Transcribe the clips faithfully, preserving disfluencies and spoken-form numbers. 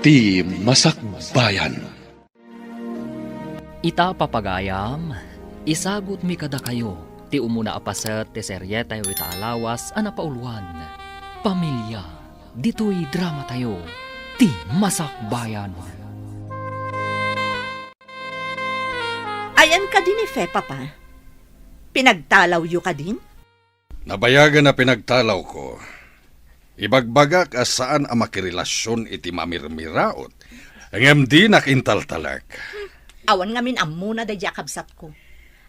Ti Masakbayan. Ita, papagayam, isagutmi kadakayo ti umuna a paset ti serietayo ita a lawas a napauluan, Pamilia, ditoy dramatayo, Ti Masakbayan. Ayan kadi ni Fe, Papa? Pinagtalawyo kadin? Nabayagen a pinagtalawko. Ibagbagak a saan a makirelasion iti mamirmiraot, ngem dinak intaltalek. Awan ngamin ammona daydiay a kabsatko.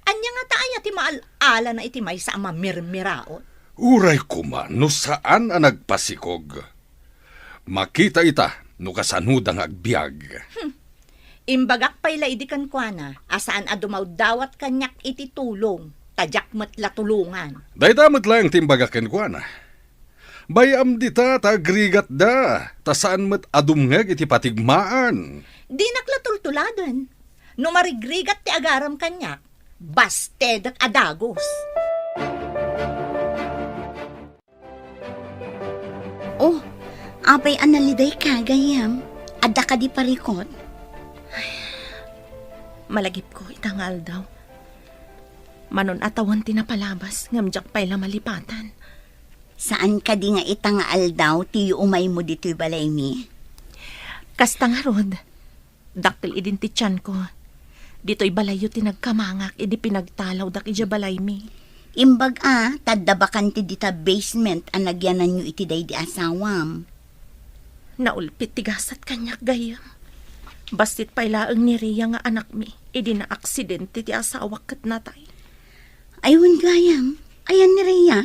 Ania ngata aya ti maal-alana iti maysa a mamirmiraot? Uray koma no saan a nagpasikog. Makita ita no kasanoda nga agbiag. Hmm. Imbagak pay la idi kenkuana a saan a dumawdawat kaniak iti tulong, ta diak met la tulongan. Dayta met laeng ti imbagak kenkuana. Bay-am dita ta agrigatda, ta saan met a dumngeg iti patigmaan. Dinak la tultuladen. No marigrigat ti agaram kaniak, bastedek a dagus. Oh, apay a nalidayka, gayyem? Adda kadi parikut? Ay, malagipko ita nga aldaw. Manon a tawen ti napalabas, ngem diak pay la malipatan. Saan kadi nga ita nga aldaw ti yuumaymo ditoy balaymi? Kasta ngarud. Dakkel idin ti tianko. Ditoy balayyo ti nagkamangak idi pinagtalawdak idiay balaymi. Imbag a, ta adda bakante dita basement a nagyananyo iti daydi asawam. Naulpit ti gasat kaniak, gayyem. Bassit pay laeng ni Rhea nga anakmi idi naaksidente ti asawak ket natay. Ay, wen, gayyem. Ayan ni Rhea?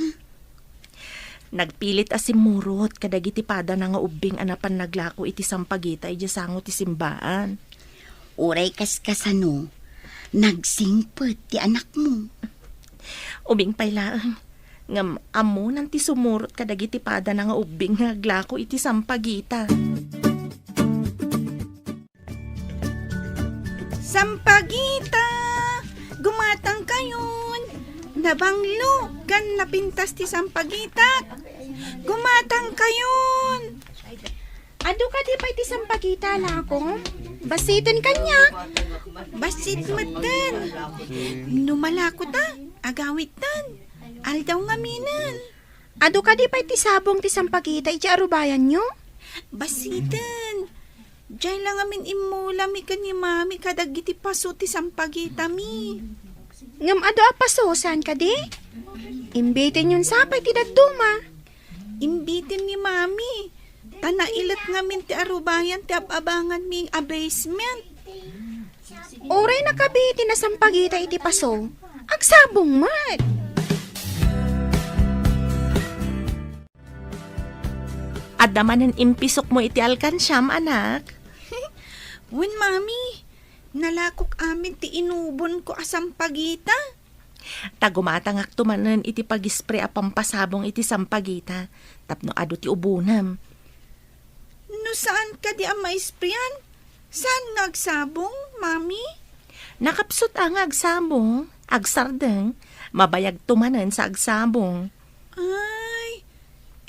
Nagpilit a simmurot kadagiti padana nga ubbing a napan naglako iti sampagita idiay sango ti simbaan. Uray kaskasano, nagsingpet ti anakmo. Ubing pay laeng, ngem ammonan ti sumurot kadagiti padana nga ubbing nga aglako iti sampagita. Sampagita! Gumatangkayon! Nabanglo ken napintas ti sampagitak! Gumatangkayon! Adu kadi pay ti sampagita, Lako? Bassiten kaniak? Bassit metten. No malako ta, agawidtan. Aldaw ngaminen. Adu kadi pay ti sabong ti sampagita iti arubayanyo? Bassiten. Diay la ngamin immulami ken ni Mami kadagiti paso ti sampagitami. Ngem adu a paso, saan kadi? Imbitenyon sa pay ti dadduma. Imbiten ni Mami. Ta nailet ngamin ti arubayan ti ab-abanganmi a basement. Uray nakabi ti nasampagita iti paso, agsabong met. Adda manen impisokmo iti alkansiam, anak? Wen, Mami. Nalakok amin ti inubonko a sampagita. Ta gumatangakto manen iti pag-spray a pampasabong iti sampagita tapno adu ti ubonem. No saan kadi a maisprayan, saan nga agsabong, Mami? Nakapsut a nga agsabong, agsardeng, mabayagto manen sa agsabong. Ay,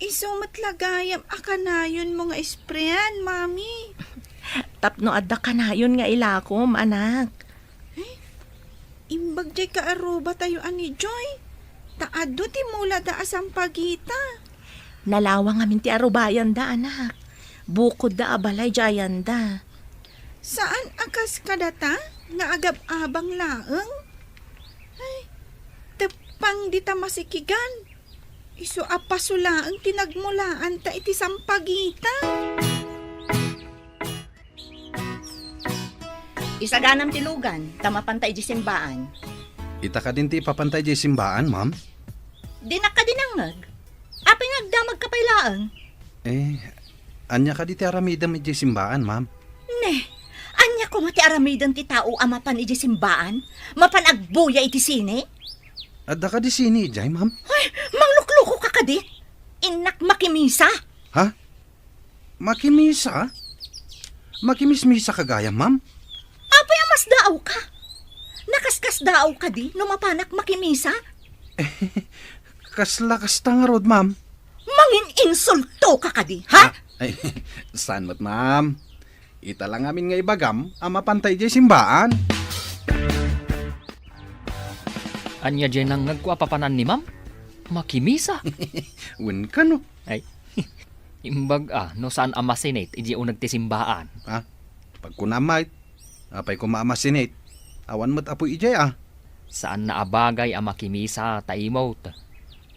isu met la gayam a kanayonmo nga isprayan, Mami. Tapno adda kanayon nga ilakom, anak. Eh, imbag diay kaarubatayo a ni Joy. Ta adu ti mulada a sampagita. Nalawa ngamin ti arubayanda, anak. Bukodda a balay diay ayanda. Saan a kas kadata nga agab-abang laeng? Ay, teppang dita masikigan. Isu a paso laeng ti nagmulaanta iti sampagita. Isaganam ti lugan, ta mapanta idiay simbaan. Ita kadin ti ipapanta idiay simbaan, ma'am? Dinak kadi nangngeg. Apay nga agdamagka pay laeng? Eh, ania kadi ti aramidem idiay simbaan, ma'am? Ne, ania koma ti aramiden ti tao a mapan idiay simbaan? Mapan agbuya iti sine? Adda kadi sine idiay, ma'am? Ay, manglukluko ka kadi? Innak makimisa. Ha? Makimisa? Makimismisa ka gayam, ma'am? Apay a masdaawka? Nakaskasdaaw kadi no mapanak makimisa? Kasla kasta ngarud, ma'am. Mangin-insulto ka kadi, ha? Ah, ay, saan met, ma'am? Ita la ngamin nga ibagam a mapanta idiay simbaan. Ania diay nangngegko a papanan ni Ma'am? Makimisa. Wen kano? Ay, imbag a, no saan a masinit idiay uneg ti simbaan. Ha? Pagkunam met, apay koma a masinit? Awan met apoy idiay a. Saanna a bagay a makimisa ta imot.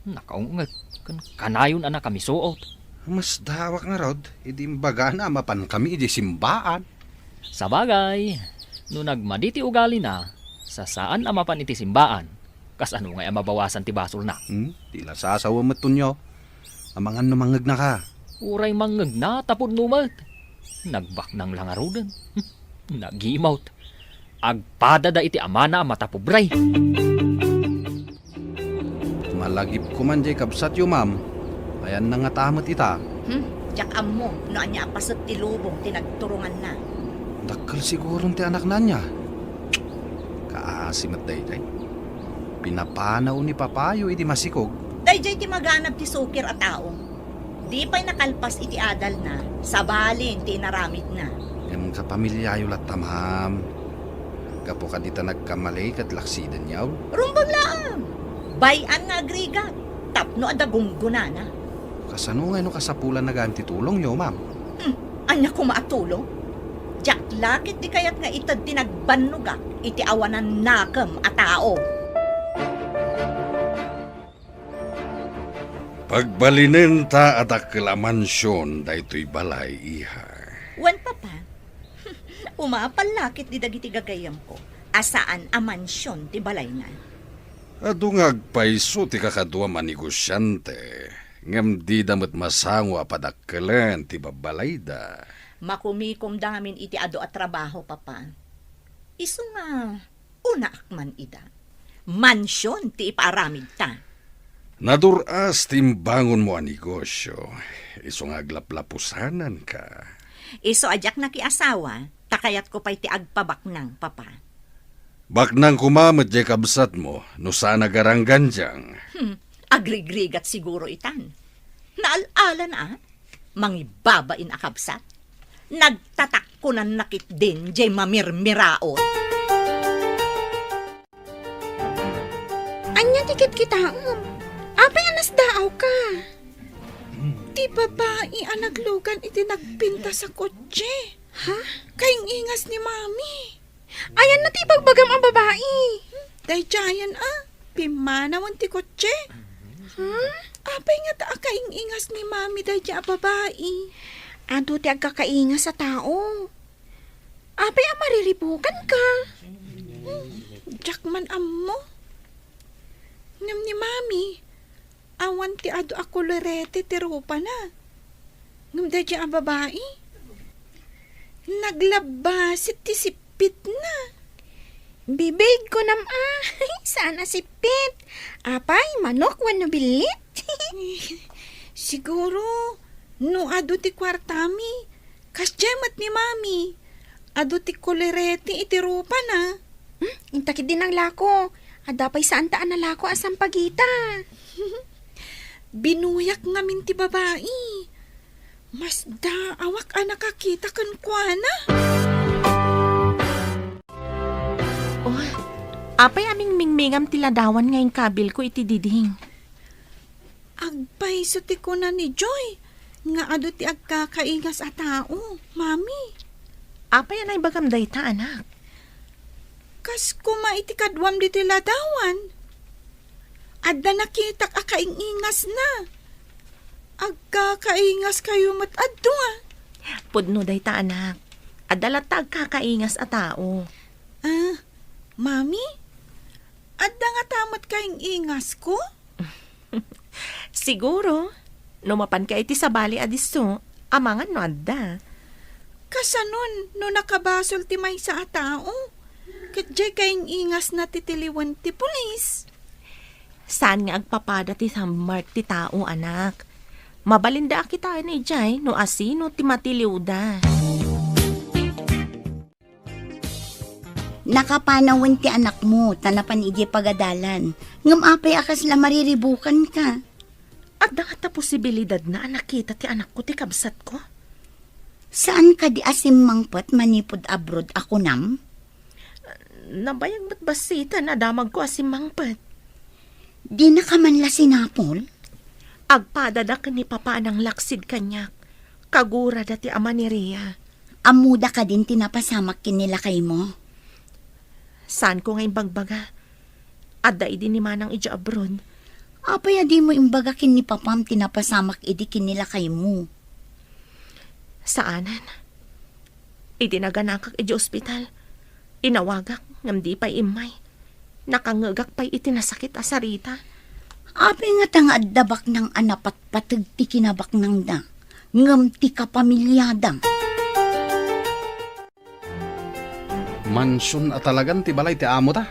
Nakaung-et, ken kanayon a nakamisuot. Masdaawak ngarud, idi imbagana a mapankami idiay simbaan. Sabagay, no nagmadi ti ugalina, sa saan a mapan iti simbaan, kasano ngay a mabawasan ti basolna? Hmm? Ti la sasawa met tunyo. Amangan no mangngegnaka. Uray mangnegna ta pudno met. Nagbaknang la ngaruden. Hmm, nagimot. Agpadada iti amana a matapobre. Malagipko man diay kabsatyo, ma'am. Ayanna ngata met ita. Hmm, diak ammo no ania a paset ti lubong ti nagturonganna. Dakkel siguron ti anakna ania. Kaasi met daydiay. Pinapanaw ni papayo idi masikog. Daydiay ti maganab ti sukir a tao. Di pay nakalpas iti adalna, sabali ti inaramidna. Ngem kapamilyayo latta, ma'am. Gapu kadi ta nagkamali ket laksidenyo. Rumbeng laeng! Bay-an nga agrigat tapno adda gunggonana. Kasano ngay no kasapulanna gayam ti tulongyo, ma'am? Hmm, ania koma a tulong? Diak la ket di kayat nga ited ti nagbannogak iti awanan nakem a tao. Pagbalinenta a dakkel a mansion daytoy balay, iha. Wen, Papa. Umapal la ket di dagiti gagayyemko a saan a mansion ti balayna. Adu nga agpayso ti kakaduam a negosiante, ngem dida met masango a padakkelen ti babbalayda. Makumikomda ngamin iti adu a trabaho, Papa. Isu nga, unaak man ida. Mansion ti ipaaramidta. Nadur-as ti imbangonmo a negosio, isu nga aglaplapusananka. Isu a diak nakiasawa, ta kayatko pay ti agpabaknang, Papa. Baknang koma met diay kabsatmo, no saan a garanggandiang. Hmm, agrigrigat siguro itan. Naal-alan a. Mangibabain a kabsat. Nagtatakkonanna ketdin diay mamirmiraot. Ania ti kitkitaem? Apay a nasdaawka? Ti babai a naglugan iti nagpintas a kotse. Ha? Kaing-ingas ni Mami. Ayanna ti ibagbagam a babai. Daydiayen a, pimmanawen ti kotse. Ha? Apay ngata a kaing-ingas ni Mami daydiay a babai? Adu ti agkakaingas a tao. Apay a mariribukanka? Hmm, diak man ammo. Ngem ni Mami, awan ti adu a kolorete ti rupana. Ngem daydiay a babai, naglabbasit ti sippitna. Bibig, kunam a, saan a sippit. Apay, manok wenno billit? Siguro, no adu ti kuartami, kasdiay met ni Mami. Adu ti kolorete iti rupana. Hmm, inta ketdi nanglako. Adda pay saanta a nalako a sampagita. Binuyak ngamin ti babai. Masdaawak a nakakita kenkuana. Oh, apay a mingmingmingam ti ladawan nga inkabilko iti diding? Agpayso ti kuna ni Joy nga adu ti agkakaingas a tao, Mami. Apay a naibagam dayta, anak? Kas koma iti kaduam ditoy ladawan. Adda nakitak a kaing-ingasna. Agkakaingaskayo met a dua. Pudno dayta, anak. Adda latta agkakaingas a tao. Ah, Mami? Adda ngata met kaing-ingasko? Siguro, no mapanka iti sabali a disso, amangan no adda. Kasanon no nakabasol ti maysa a tao? Ket diay kaing-ingasna ti tiliwen ti pulis. Saan nga agpapada ti sammark ti tao, anak. Mabalinda a kitaen idiay no asino ti matiliwda. Nakapanawen ti anakmo, ta napan idiay pagadalan. Ngem apay a kasla mariribukanka? Adda ngata posibilidadna a nakita ti anakko ti kabsatko? Saan kadi a simmangpet manipud abroad a kunam? Nabayag met bassiten a damagko a simmangpet. Dinaka man la sinapol? Agpadada ken ni Papa a nanglaksid kaniak. Kagurada ti ama ni Rhea. Ammoda kadin ti napasamak ken ni lakaymo? Saanko nga imbagbaga. Adda idi ni Manang idiay abroad. Apay a dimo imbaga ken ni Papam ti napasamak idi ken ni lakaymo? Saanen. Idi naganakak idiay ospital, inawagak ngem di pay immay. Nakangngegak pay iti nasakit a sarita. Apay ngata nga adda baknang a napatpateg ti kinabaknangda, ngem ti kapamiliada? Mansion a talagan ti balay ti amota.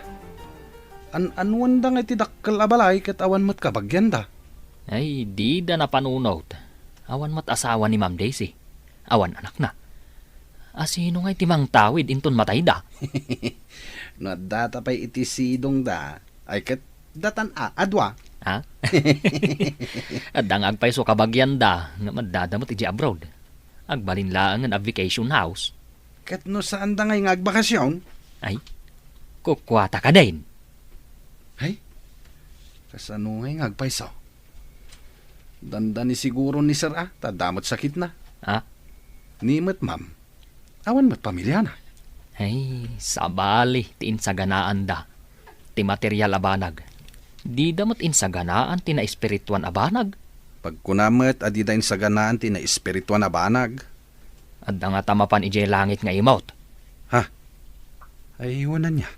An-anuanda nga iti dakkel a balay ket awan met kabagianda. Ay, dida napanunot. Awan met asawa ni Ma'am Daisy. Awan anakna. A sino ngay ti mangtawid inton matayda? No addata pay iti sidongda, ay ket datan a, a dua. Ha? Adda nga agpayso kabagianda, ngem addada met idiay abroad. Agbalin laengen a vacation house. Ket no saanda ngay nga agbakasyon? Ay, kukuata kadin. Ay, kasano ngay nga agpayso? Dandani siguro ni Sir a, ta adda met sakitna. Ah? Ni met, ma'am. Awan met pamiliana. Ay, sabali ti insaganaanda. Ti material a banag. Dida met insaganaan ti naespirituan a banag. Pagkuna met a dida insaganaan ti naespirituan a banag. Adda ngata mapan idiay langit nga imot? Ha? Ay, wen ania.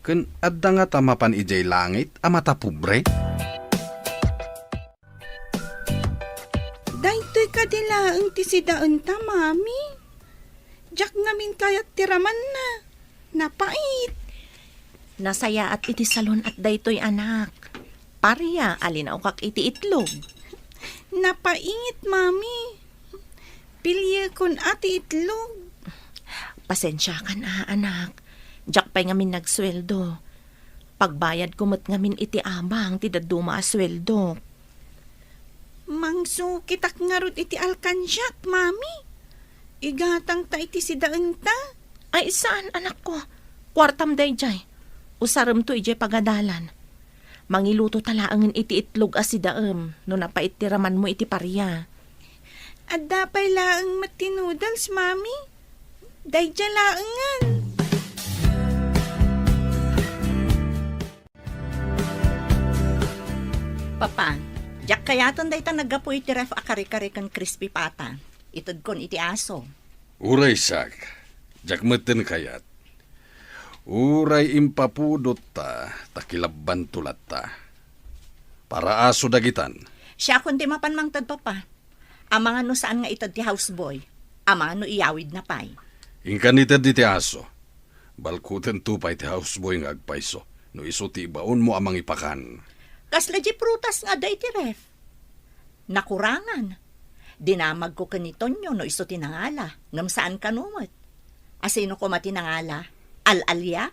Ken adda ngata mapan idiay langit a matapobre? Daytoy kadi laeng ti sidaenta, Mami. Diak ngamin kayat ti ramanna. Napait. Nasayaat iti salon-at daytoy, anak. Paria a linaokak iti itlog. Napait, Mami. Piliekon a ti itlog. Pasensiakan a, anak. Diak pay ngamin nagsueldo. Pagbayadko met ngamin iti abang ti dadduma a sueldok. Mangsukitak ngarud iti alkansiak, Mami. Igatangta iti sidaenta. Ay, saan, anakko. Kuartam daydiay. Usaremto idiay pagadalan. Mangiluto ta laengen iti itlog a sidaem no napait ti ramanmo iti paria. Adda pay laeng met ti noodles, Mami. Daydiay laengen. Papa, diak kayaten dayta naggapu iti ref a kare-kare ken crispy pata. Itedkon iti aso. Uray siak, diak metten kayat. Uray impapudotta, ta kilabbanto latta. Para aso dagitan. Siakon ti mapan mangted, Papa. Amangan no saan nga ited ti houseboy. Amangan no iyawidna pay. Inkan ited iti aso. Balkutento pay ti houseboy nga agpayso no isu ti ibaonmo a mangipakan. Kasla di prutas nga adda iti ref? Nakurangan. Dinamagko ken ni Tonyo no isu ti nangala, ngem saan kano met. Asino koma ti nangala? Al-alia?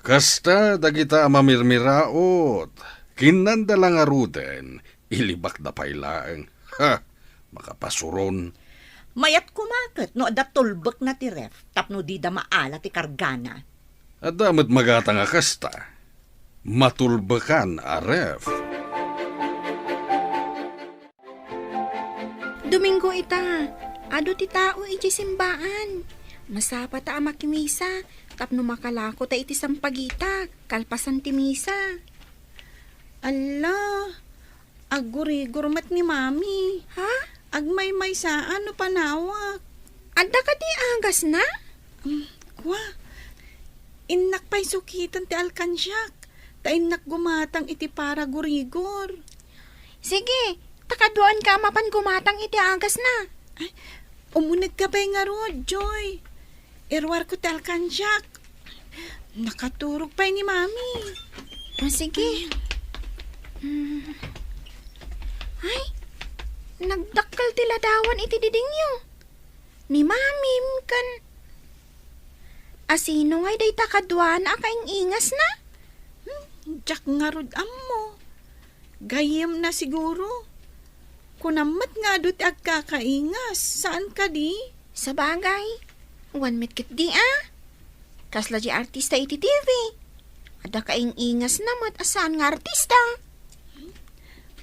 Kasta dagita a mamirmiraot. Kinnanda la ngaruden, ilibakda pay laeng. Ha! Makapasuron. Mayat koma ket no adda tulbekna ti ref tapno dida maala ti kargana. Adda met magatang a kasta. Matulbekan a ref. Domingo ita, adu ti tao idiay simbaan. Masapata a makimisa tapno makalako ta iti sampagita kalpasan ti misa. Alla, aggurigor met ni Mami. Ha? Agmaymaysa no panawak. Adda kadi agasna? Mm, kua. Innak pay sukiten ti alkansiak, ta innak gumatang iti para gurigor. Sige, ta kaduaenka a mapan gumatang iti agasna. Ay, umunegka pay ngarud, Joy. Iruarko ti alkansiak. Nakaturog pay ni Mami. Ah, sige. Mm. Ay, nagdakkel ti ladawan iti didingyo. Ni Mamim ken, asino ngay dayta kaduana a kaing-ingasna? Hmm, diak ngarud ammo. Gayyemna siguro. Kunam met nga adu ti agkakaingas, saan kadi? Sabagay, wen met ketdi a. Kasla di artista iti T V. Adda kaing-ingasna met a saan nga artista.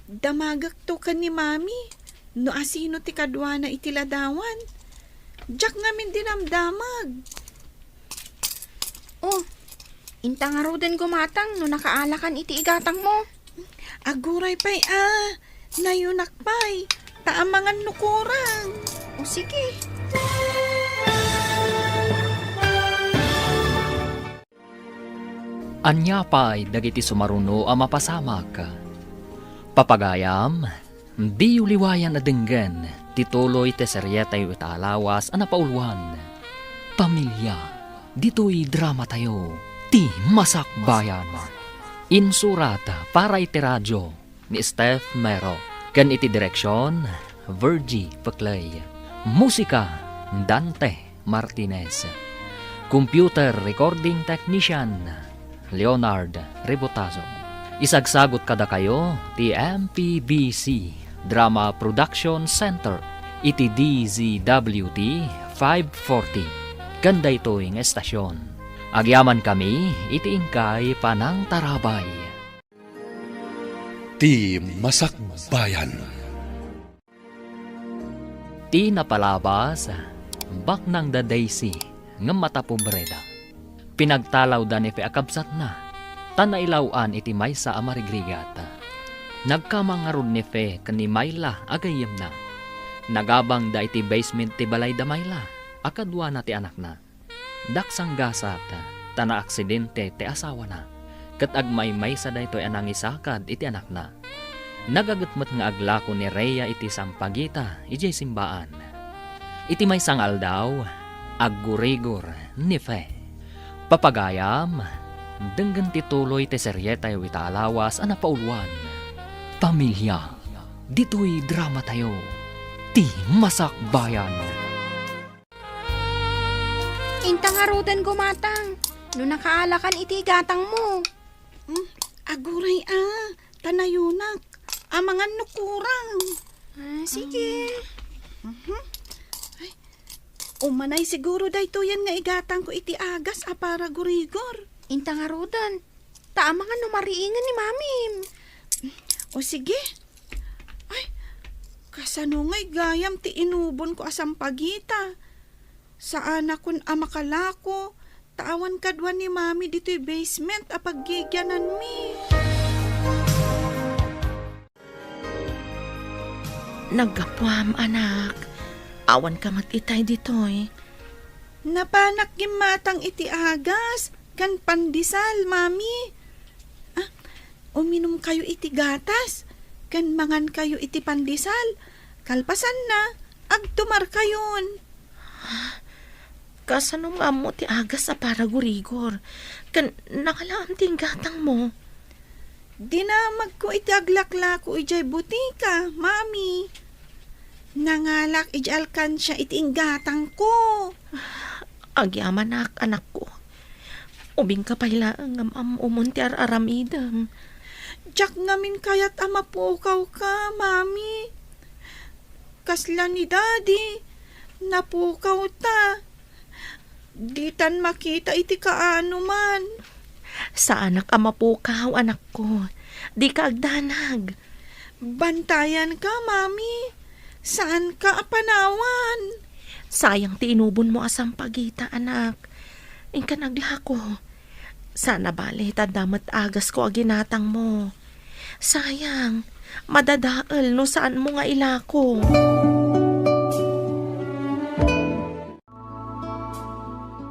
Damagekto ken ni Mami no asino ti kaduana iti ladawan. Diak ngamin dinamdamag. Oh, inta ngaruden gumatang no nakaalakan iti igatangmo. Aguray pay a, nayunak pay, ta amangan no kurang. O sige. Ania pay dagiti sumaruno a mapasamak? Papagayam, diyo liwayan a denggen ti tuloy ti serietayo ita a lawas a napauluan, Pamilia. Ditoy dramatayo, Ti Masakbayan. Insurat para iti radio ni Steph Mero, ken iti direksion, Virgie Peclay. Musika, Dante Martinez. Computer recording technician, Leonard Rebotazo. Isagsagut kadakayo ti M P B C Drama Production Center iti D Z W T five forty. Ken daytoy nga estasion, agyamankami iti inkay panangtarabay. Ti Masakbayan. Ti napalabas, baknang da Daisy, ngem matapobreda. Pinagtalawda ni Fe a kabsatna, ta nailaw-an iti maysa a marigrigat. Nagkamang ngarud ni Fe ken ni Myla a gayyemna. Nagabangda iti basement ti balay da Myla a kaduana ti anakna. Daksanggasat, ta naaksidente ti asawana, ket agmaymaysa daytoy a nangisakad iti anakna. Nagaget met nga aglako ni Rhea iti sampagita idiay simbaan. Iti maysa nga aldaw, aggurigor ni Fe. Papagayam, denggen ti tuloy ti serietayo ita a lawas a napauluan, Pamilia. Ditoy dramatayo, Ti Masakbayan. Inta ngaruden gumatang, no nakaalakan iti igatangmo. Hmm, aguray a, ta nayunak. Amangan no kurang. Ah, sige. Mhm. Ay, umanay siguro daytoyen nga igatangko iti agas a para gurigor. Inta ngaruden. Ta amangan no mariingen ni Mamim. O sige. Ay, kasano ngay gayam ti inubonko a sampagita? Saanakon a makalako, ta awan kadua ni Mami ditoy basement a paggigiananmi. Naggapuam, anak. Awanka met itay ditoy. Napanak gimmatang iti agas ken pandesal, Mami. Ah, uminumkayo iti gatas ken mangankayo iti pandesal. Kalpasanna, agtumarkayon. Kasano nga ammo ti agas a para gurigor? Ken nangalaam ti inggatangmo? Dinamagko iti aglaklako idiay butika, Mami. Nangalak idiay alkansia iti inggatangko. Agyamanak, anakko. Ubingka pay laeng ngem ammomon ti ar-aramidem. Diak ngamin kayat a mapukawka, Mami. Kasla ni Daddy, napukawta. Ditan makita iti kaanoman. Saanak a mapukaw, anakko. Dika agdanag. Bantayanka, Mami. Saanka a panawan. Sayang ti inubonmo a sampagita, anak. Inka aglako. Saan a bale, ta adda met agasko a ginatangmo. Sayang, madadael no saanmo nga ilako.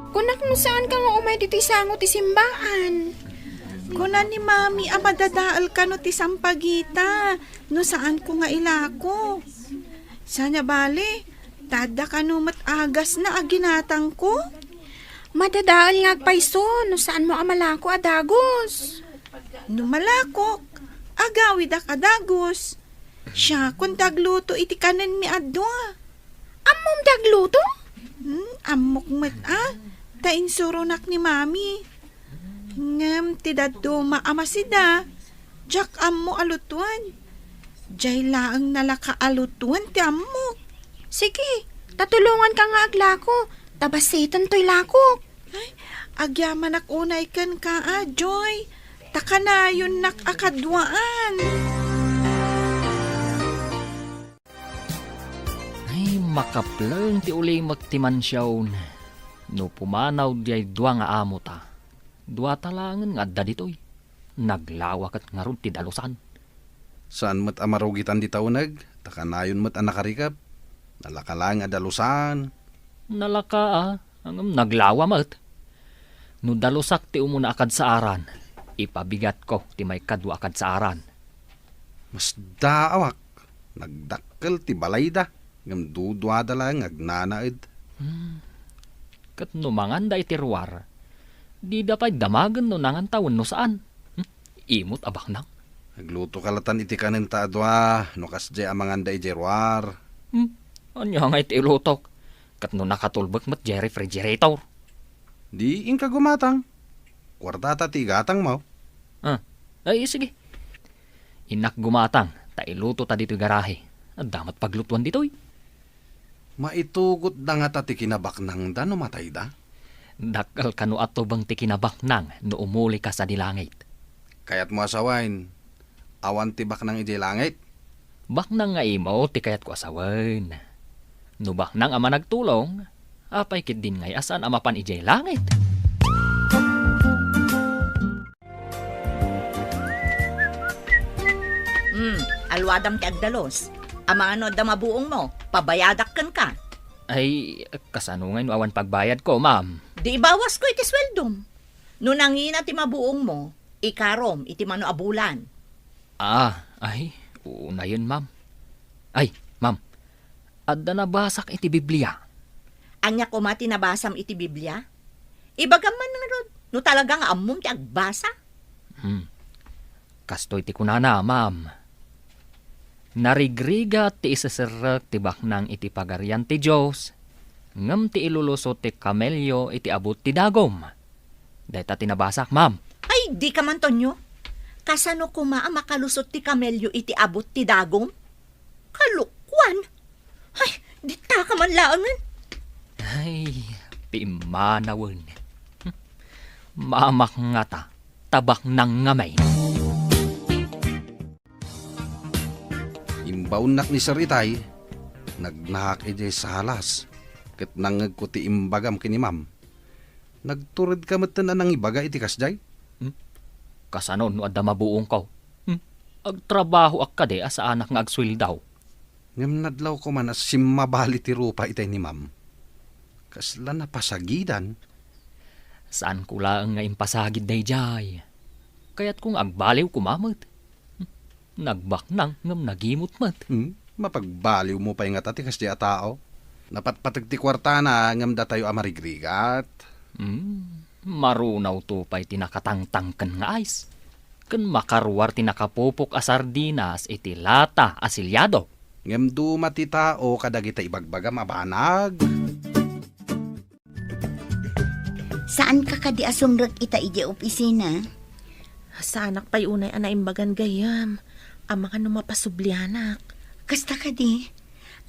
Kunak no saanka nga umay ditoy sango ti simbaan. Kuna ni Mami a madadael kano ti sampagita no saanko nga ilako. Saan a bale, ta adda kano met agasna a ginatangko? Madadael nga agpayso no saanmo a malako a dagus. No malakok, agawidak a dagus. Siakon ti agluto iti kanenmi a dua. Ammom ti agluto? Hmm, ammok met a, ta insuronak ni Mami. Ngem ti dadduma a masida, diak ammo a lutoen. Diay laeng nalaka a lutoen ti ammok. Sige, Ta tulonganka nga aglako, ta basiten toy lakok. Ay, agyamanak unay kenka, a, Joy. Ta kanayonnak a kaduaan. Ay, makapleng ti ulimek ti mansion. No pumanaw diay dua nga amota, duata laengen nga adda ditoy. Naglawa ket ngarud ti dalusan. Saan met a marugitan dita uneg, ta kanayon met a nakarikep. Nalaka laeng a dalusan. Nalaka, a, ngem naglawa met. No dalusak ti umuna a kadsaaran, ipabigatko ti maikadua a kadsaaran. Masdaawak, nagdakkel ti balayda, ngem duduada laeng nga agnanaed. Hmm. Ket no manganda iti ruar, dida pay damagen no nanganta wenno saan. Hmm? Imot a baknang. Aglutoka latan iti kanenta a dua, no kasdiay a manganda idiay ruar. Hmm? Ania ngay ti ilutok? Ket no nakatulbek met diay refrigerator? Di inka gumatang. Kuartata ti igatangmo. Ah, ay, sige. Innak gumatang, ta ilutota ditoy garahe. Adda met paglutuan ditoy. Maitugotda ngata ti kinabaknangda no matayda? Dakkel kano a tubeng ti kinabaknang no umulika sadi langit. Kayatmo a sawen, awan ti baknang idiay langit? Baknang nga imo ti kayatko a sawen. No baknang a managtulong, apay ketdin ngay a saan a mapan idiay langit? Hmm, alwadam ti agdalus. Amangan no adda mabuongmo, pabayadak kenka. Ay, kasano ngay no awan pagbayadko, ma'am? Di ibawasko iti sueldom. No nangina ti mabuongmo, ikarom iti mano a bulan. Ah, ay, unayen, ma'am. Ay, ma'am, adda nabasak iti Biblia. Ania koma ti nabasam iti Biblia? Ibagam man ngarud, no talaga nga ammom ti agbasa. Hmm. Kastoy ti kunana, ma'am. Narigrigat ti iseserrek ti baknang iti Pagarian ti Dios, ngem ti ilulusot ti kamelio iti abut ti dagum. Dayta ti nabasak, ma'am. Ay, dika man, Tonyo. Kasano koma a makalusot ti kamelio iti abut ti dagum? Kalokuan! Ay, ditaka man laengen. Ay, pimmanawen. Mamak ngata, ta baknang ngamin. Imbaonnak ni Sir Itay, nagnaak idiay salas, ket nangngegko ti imbagam ken ni Ma'am. Nagturedka metten a nangibaga iti kasdiay? Hmm? Kasano no adda mabuongko? Hmm? Agtrabahoak kadi a saanak nga agsueldo? Ngem nadlawko man a simmabali ti rupa itay ni Ma'am. Kasla napasagidan. Saanko laeng nga impasagid daydiay. Kayatko nga agbaliw koma met. Nagbaknang ngem nagimot met. Hmm? Mapagbaliwmo pay ngata ti kasdiay a tao? Napatpateg ti kuartana ngem datayo a marigrigat. Hmm, marunawto pay ti nakatangtangken nga ice. Ken makaruar ti nakapupok a sardinas iti lata a siliado. Ngem duma ti tao kadagita ibagbagam a banag. Saanka kadi a sumrek ita idiay opisina? Saanak pay unay a naimbagan gayyem. Amangan no mapasublianak. Kasta kadi?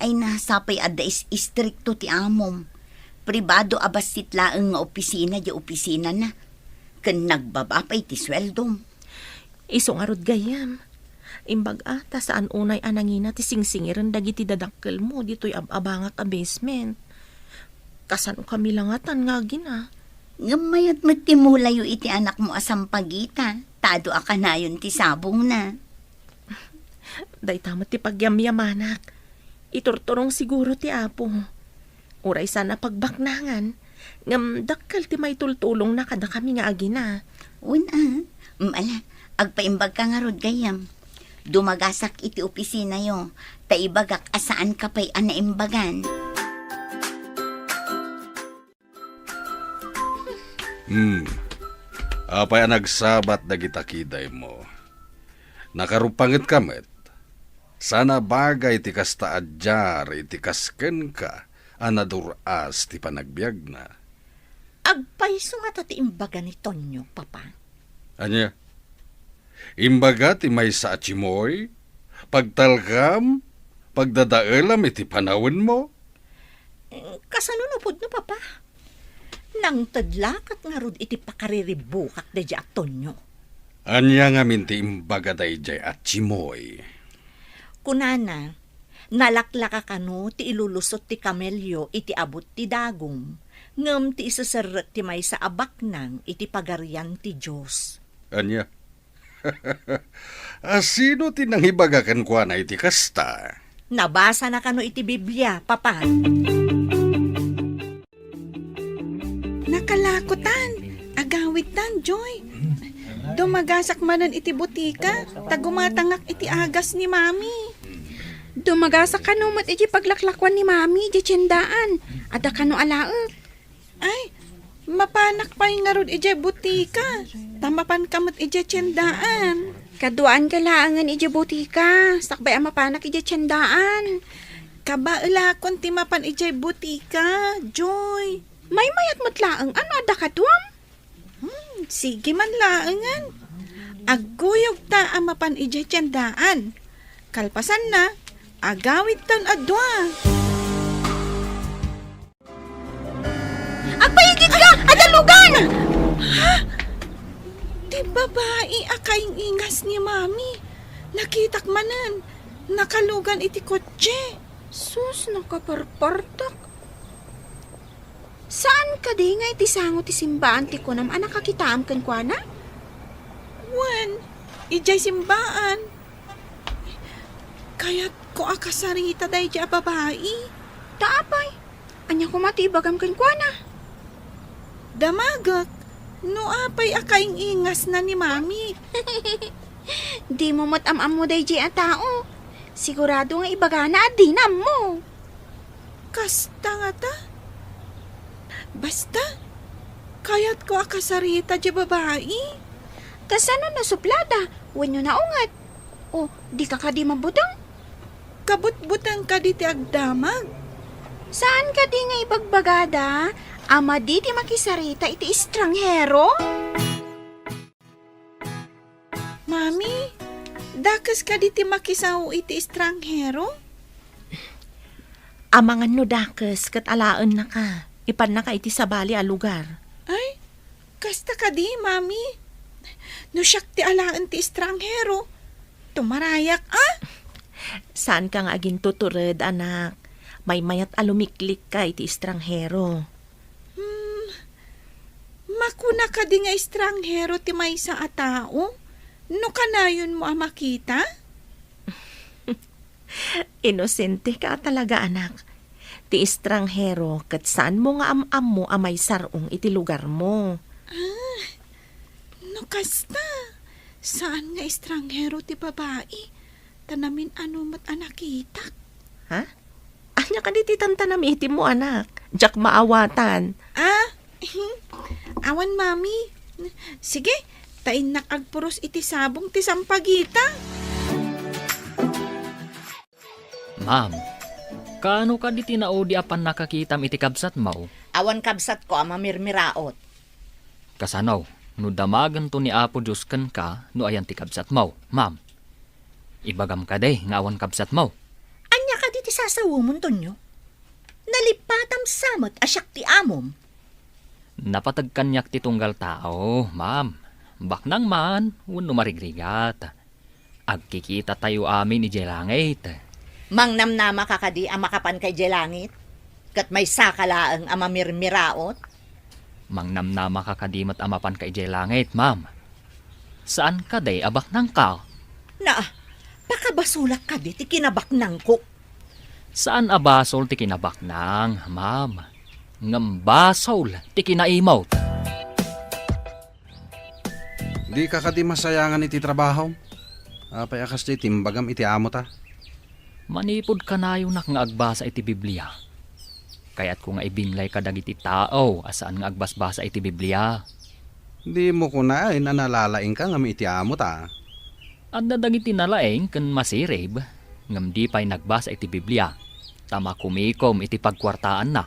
Ay na, sapay adda is-, istrikto ti amom. Pribado a bassit laeng nga opisina diay opisinana. Ken nagbaba pay ti sueldom. Isu ngarud gayyem. Imbag-a, ta saan unay a nangina ti singsingiren dagiti dadakkelmo ditoy ab-abangak a basement. Kasano kami langatan nga agina? Ngem mayat met ti mulayo iti anakmo a sampagita, ta adu a kanayon ti sabongna. Dayta met ti pagyamyamanak. Iturturong siguro ti Apo. Uray saan a pagbaknangan, ngem dakkel ti maitultulongna kadakami nga agina. Wen a, mm, ala, agpaimbagka ngarud gayyem. Dumagasak iti opisinayo, ta ibagak a saanka pay a naimbagan. Hmm. Apay a nagsabat dagita kidaymo? Nakarupangetka met. Saan a bagay ti kasta a diar iti kas kenka a nadur-as ti panagbiagna. Agpayso ngata ti imbaga ni Tonyo, Papa? Ania? Imbaga ti maysa a timoy, pagtalkam, pagdadaelam iti panawenmo? Kasano no pudno, Papa? Nangted la ket ngarud iti pakariribbukak daydiay a Tonyo. Ania ngamin ti imbaga daydiay a Chimoy? Kunana, nalaklaka kano ti ilulusot ti kamelio iti abut ti dagum, ngem ti iseserrek ti maysa a baknang iti Pagarian ti Dios. Ania? A, sino ti nangibaga kenkuana iti kasta? Nabasana kano iti Biblia, Papa. Nakalakotan, agawidtan, Joy. Dumagasak manen iti butika, ta gumatangak iti agas ni Mami. Dumagasak kano met iti paglaklakuan ni Mami, iti tiendaan. Adda kano alaek. Ay, mapanak pay ngarud idiay butika, ta mapanka met idiay tiendaan. Kaduaanka laengen idiay butika, sakbay a mapanak idiay tiendaan. Kabaelakon ti mapan idiay butika, Joy. Maymayat met laeng, ano adda kaduam? Hmm, sige man laengen. Agguyogta a mapan idiay tiendaan. Kalpasanna, agawidtan a dua. Agpaigidka! Adda lugan! Ha? Ti babai a kaing-ingas ni Mami. Nakitak manen. Nakalugan iti kotse. Sus, nakaparpartak. Saan kadi nga iti sango ti simbaan ti kunam a nakakitaam kenkuana? Wen, idiay simbaan. Kayatko a kasarita daydiay a babai. Ta apay? Ania koma ti ibagam kenkuana? Damagek, no apay a kaing-ingasna ni Mami. Dimo met am-ammo daydiay a tao. Sigurado nga ibagana a dina ammo. Kasta ngata? Basta, kayatko a kasarita diay babai. Kasano, nasublada wenno naunget? O, dika kadi mabuteng? Kabutbuteng kadi ti agdamag. Saan kadi nga ibagbagada a madi ti makisarita iti estranghero? Mami, dakes kadi ti makisao iti estranghero? Amangan no dakes ket alaennaka, ipannaka iti sabali a lugar. Ay, kasta kadi, Mami? No siak ti alaen ti estranghero, tumarayak, a? Saanka nga agintutured, anak. Maymayat a lumiklikka iti estranghero. Hmm, makuna kadi nga estranghero ti maysa a tao no kanayonmo a makita? Inosenteka a talaga, anak. Ti estranghero ket saanmo nga am-ammo a maisar-ong iti lugarmo. Ah, no kasta, saan nga estranghero ti babai, ta namin-ano met a nakitak. Ha? Ania kadi ti tantanamitimmo, anak? Diak maawatan. Ah, awan, Mami. Sige, ta innak agpuros iti sabong ti sampagita. Ma'am, kaano kadi ti naudi a pannakakitam iti kabsatmo? Awan kabsatko a mamirmiraot. Kasano no damagento ni Apo Dios kenka no ayan ti kabsatmo, ma'am? Ibagam kadi nga awan kabsatmo. Ania kadi ti sasawemon, Tonyo? Nalippatam sa met a siak ti amom. Napateg kaniak ti tunggal tao, ma'am. Baknang man wenno marigrigat. Agkikitatayo amin idiay langit. Mangnamnamaka kadi a makapanka idiay langit? Ket maysaka laeng a mamirmiraot? Mangnamnamaka kadi met a mapanka idiay langit, ma'am? Saan kadi a baknangka? Na, pakabasolak kadi ti kinabaknangko? Saan a basol ti kinabaknang, ma'am. Ngem basol ti kinaimot. Dika kadi masayangan iti trabahom? Apay a kasdiay ti imbagam iti amota? Manipud kanayonak nga agbasa iti Biblia, kayatko nga ibinglay kadagiti tao a saan nga agbasbasa iti Biblia. Dimo kunaen a nalalaingka ngem iti amota. Adda dagiti nalaing ken masirib, ngem di pay nagbasa iti Biblia, ta makumikom iti pagkuartaanna.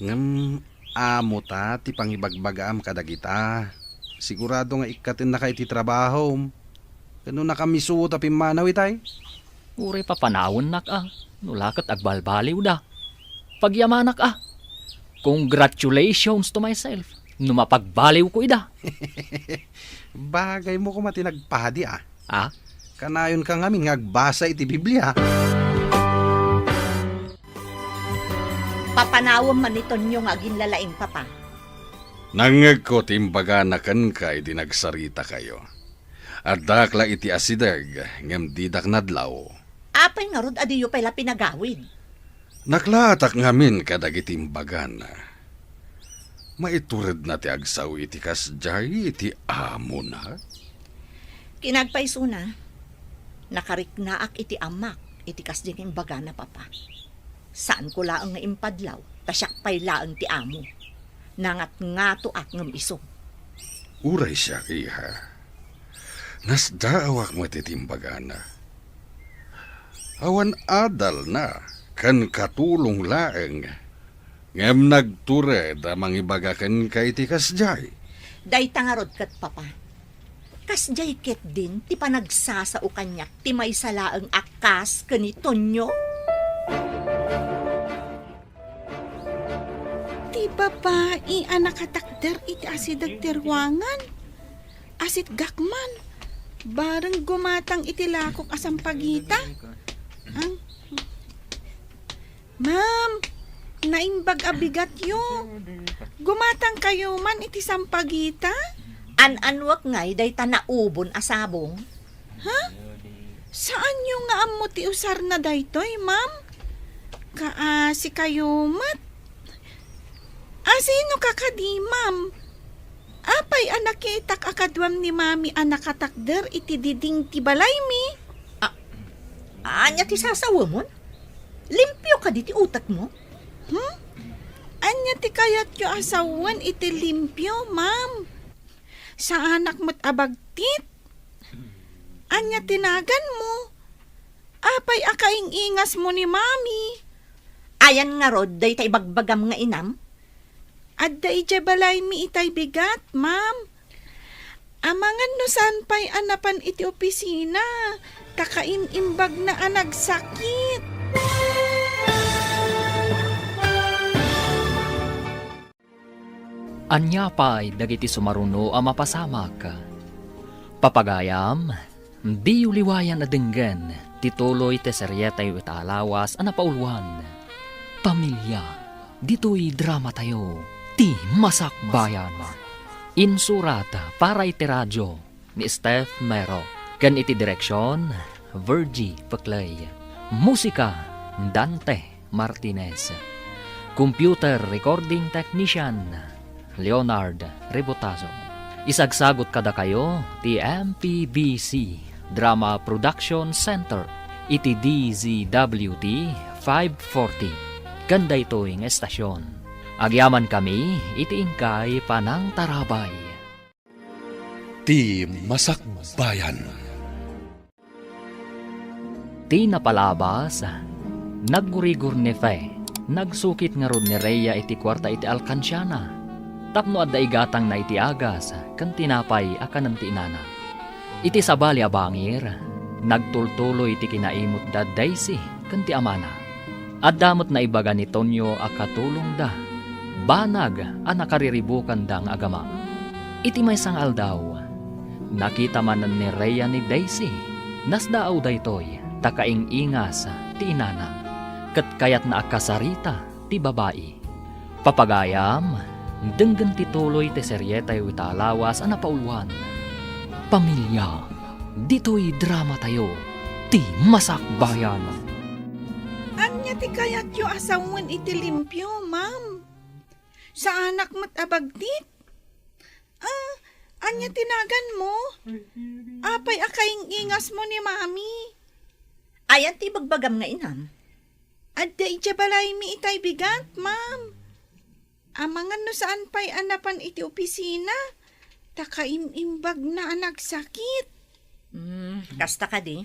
Ngem amota ti pangibagbagaam kadagita. Sigurado nga ikkatennaka iti trabahom. Ken no nakamisuot a pimmanaw itay? Uray papanawennak a, no la ket agbalbaliwda. Pagyamanak a. Congratulations to myself no mapagbaliwko ida. Bagaymo koma ti nagpadi a. Ah? Kanayonka ngamin nga agbasa iti Biblia. Papanawem man ni Tonyo nga aginlalaing, Papa. Nangngegko ti imbagana kenka idi nagsaritakayo. Addak la iti asideg, ngem didak nadlaw. Apay ngarud a diyo pay la pinagawid? Naklaatak ngamin kadagiti imbagana. Maituredna ti agsao iti kasdiay iti amona? Kinagpaysona, nakariknaak iti amak iti kasdi nga imbagana, Papa. Saanko laeng nga impadlaw, ta siak pay laeng ti amo. Nangatngatoak ngem isu. Uray siak, iha. Nasdaawak met iti imbagana. Awan adalna ken katulong laeng, ngem nagtured a mangibaga kenka iti kasdiay. Dayta ngarud ket, Papa. Kasdiay ketdin ti panagsasao kaniak ti maysa laeng a kas ken ni Tonyo? Ti babai a nakatakder iti asideg ti ruangan. Asitgak man. Bareng gumatang iti lakok a sampagita. Ang Ma'am, naimbag a bigatyo. Gumatangkayo man iti sampagita? An-anuak ngay dayta naubon a sabong? Ha? Saanyo nga ammo ti usarna daytoy, ma'am? Kaasikayo met. Asino ka kadi, ma'am? Apay a nakitak a kaduam ni Mami a nakatakder iti diding ti balaymi? A-, ania ti sasawemon? Limpio kadi ti utekmo? Hmm? Ania ti kayatyo a sawen iti limpio, ma'am? Saanak met a bagtit? Ania ti naganmo? Apay a kaing-ingasmo ni Mami? Ayan ngarud dayta ibagbagam nga inam? Adda idiay balaymi itay bigat, ma'am. Amangan no saan pay a napan iti opisina, ta kaim-imbagna a nagsakit. Ania pay dagiti sumaruno a mapasamak? Papagayam, diyo liwayan a denggen ti tuloy ti serietayo ita a lawas a napauluan, Pamilia. Ditoy dramatayo, Ti Masakbayan. Insurat para iti radio ni Steph Mero, ken iti direksion, Virgie Peclay. Musika, Dante Martinez. Computer recording technician, Leonard Rebotazo. Isagsagut kadakayo ti M P B C Drama Production Center iti D Z W T five forty. Ken daytoy nga estasion, agyamankami iti inkay panangtarabay. Ti Masakbayan. Ti napalabas, naggurigor ni Fe. Nagsukit ngarud ni Rhea iti kuarta iti alkansiana tapno adda igatangna iti agas ken tinapay a kanen ti inana. Iti sabali a bangir, nagtultuloy ti kinaimutda Daisy ken ti amana. Adda met naibaga ni Tonyo a katulongda, banag a nakariribukanda nga agama. Iti maysa nga aldaw, nakita manen ni Rhea ni Daisy. Nasdaaw daytoy ta kaing-ingas ti inana, ket kayatna a kasarita ti babai. Papagayam, denggen ti tuloy ti serietayo ita a lawas a napauluan, Pamilia. Ditoy dramatayo, Ti Masakbayan. Ania ti kayatyo a sawen iti limpio, ma'am? Saanak met a bagtit? Ah, ania ti naganmo? Apay a kaing-ingasmo ni Mami? Ayan ti ibagbagam nga inam? Adda idiay balaymi itay bigat, ma'am. Amangan no saan pay a napan iti opisina, ta kaim-imbagna a nagsakit. Hmm, kasta kadi.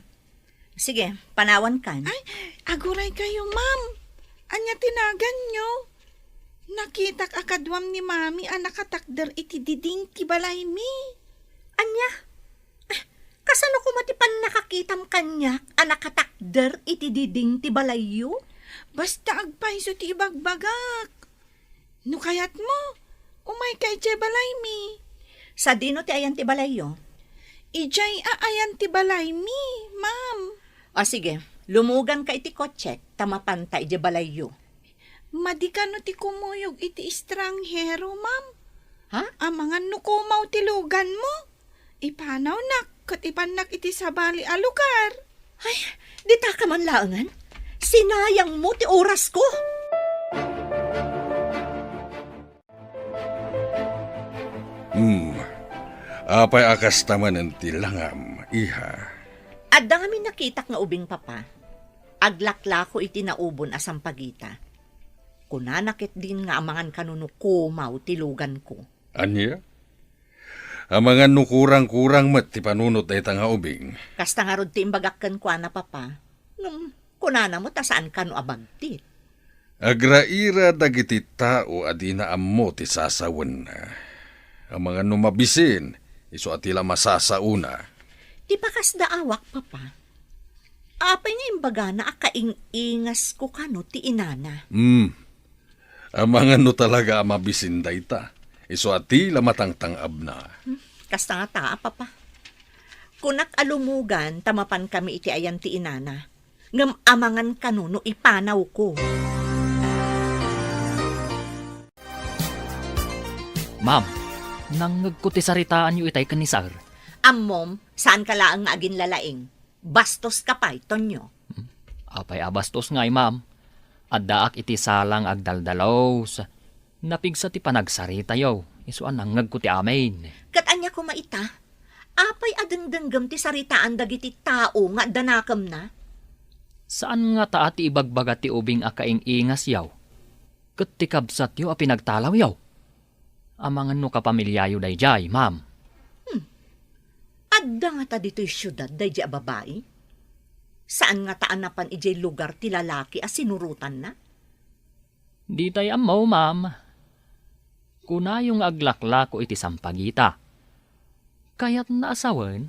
Sige, panawankan. Ay, aguray kayo, ma'am. Ania ti naganyo? Nakitak a kaduam ni Mami a nakatakder iti diding ti balaymi. Ania? Eh, kasano koma ti pannakakitam kaniak a nakatakder iti diding ti balayyo? Basta agpayso ti ibagbagak. No kayatmo, umayka idiay balaymi. Sadino ti ayan ti balayyo? Idiay a ayan ti balaymi, ma'am. O sige, lumuganka iti kotsek, ta mapanta idiay balayyo. Madi kano ti kumuyog iti estranghero, ma'am? Ha? Amangan no kumaw ti luganmo. Ipanawnak ket ipannak iti sabali a lugar. Ay, dita ka man laengen? Sinayangmo ti orasko. Hmm. Apay a kasta manen ti langam, iha? Adda ngamin nakitak nga ubing, Papa. Aglaklako iti naubon a sampagita. Kunana ketdin nga amangan kano no kumaw ti luganko. Ania? Amangan no kurang-kurang met ti panunot dayta nga ubing. Kasta ngarud ti imbagak kenkuana, Papa. Ngem, kunana met a saan kano a bagtit. Agraira dagiti tao a dina ammo ti sasawenna. Amangan no mabisin, isu a ti la masasaona. Ti pakasdaawak, Papa. Apay nga imbagana a kaing-ingasko kano ti inana? Hmm. Amangan no talaga a mabisin dayta. Isu a ti la matangtang-abna. Hmm, kasta ngata, Papa. Kunak a lumugan ta mapankami iti ayan ti inana. Ngem amangan kano no ipanawko. Ma'am, nangngegko ti saritaanyo itay ken ni Sir. Ammom, saanka laeng nga aginlalaing. Bastoska pay, Tonyo. Hmm. Apay a bastos ngay, ma'am? Addaak iti sala nga agdaldalus. Napigsa ti panagsaritayo, isu a nangngegko ti amin. Ket ania koma ita? Apay a dengdenggem ti saritaan dagiti tao nga adda nakemna? Saan ngata a ti ibagbaga ti ubing a kaing-ingasyo ket ti kabsatyo a pinagtalawyo? Amangan no kapamiliayo daydiay, ma'am. Hmm. Adda ngata ditoy siudad daydiay a babai? Saan ngata a napan idiay lugar ti lalaki a sinurotanna? Ditay ammo, ma'am. Kunayo nga aglaklako iti sampagita. Kayatna a sawen,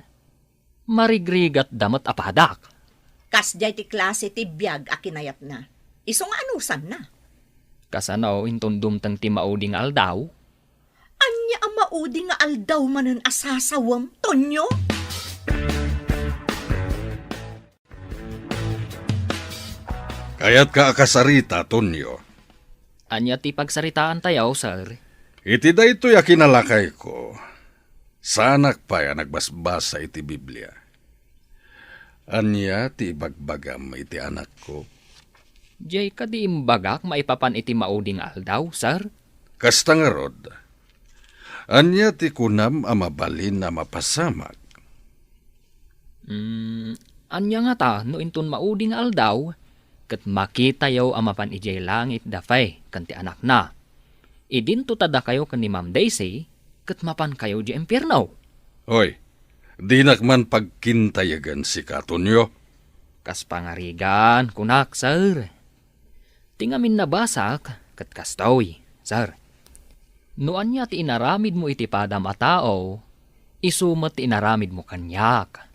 marigrigatda met a padak. Kasdiay ti klase ti biag a kinayatna. Isu nga anusanna. Kasano inton dumteng ti maudi nga aldaw? Ania a maudi nga aldaw manen a sasawem, Tonyo? Kayatka a kasarita, Tonyo? Ania ti pagsaritaantayo, sir? Iti daytoy a kinalakayko, saanak pay a nagbasbasa iti Biblia. Ania ti ibagbagam iti anakko? Diay kadi imbagak maipapan iti maudi nga aldaw, sir? Kasta ngarud, ania ti kunam a mabalin a mapasamak? Mm, ania ngata no inton maudi nga aldaw, ket makitayo a mapan idiay langit da Faye ken ti anakna? Idinto ta dakayo ken ni Ma'am Daisy ket mapankayo idiay impierno. Hoy, dinak man pagkintayagan sika, Tonyo. Kas pangarigan, kunak, sir. Ti ngamin nabasak ket kastoy, sir. No ania ti inaramidmo iti padam a tao, isu met ti inaramidmo kaniak.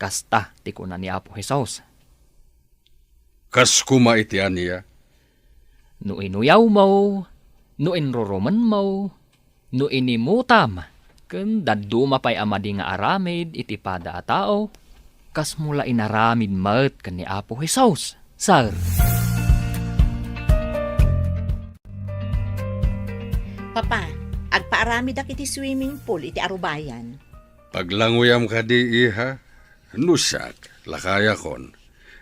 Kasta ti kuna ni Apo Jesus. Kas koma iti ania? No inuyawmo, no inrurumenmo, no inimutam, ken dadduma pay a madi nga aramid iti pada a tao, kasmo la inaramid met ken ni Apo Jesus, sir. Papa, agpaaramidak iti swimming pool iti arubayan. Paglangoyam kadi, iha? No siak, lakayakon.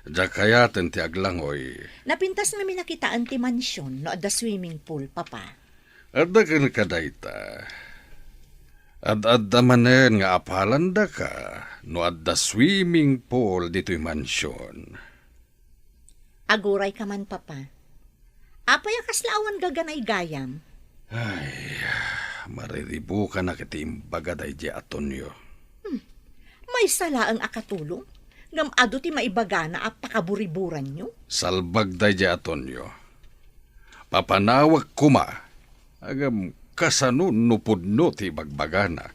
Diak kayaten ti aglangoy. Napintas ngamin a kitaen ti mansion no adda swimming pool, Papa. Adda kenka dayta. Ad-adda manen nga apalandaka no adda swimming pool ditoy mansion. Agurayka man, Papa. Apay a kasla awan gaganaygayam? Ay, mariribukanak iti imbaga daydiay a Tonyo. Hmm. Maysa laeng a katulong, ngem adu ti maibagana a pakaburiburanyo. Salbag daydiay a Tonyo. Papanawek koma, ngem kasano no pudno ti ibagbagana?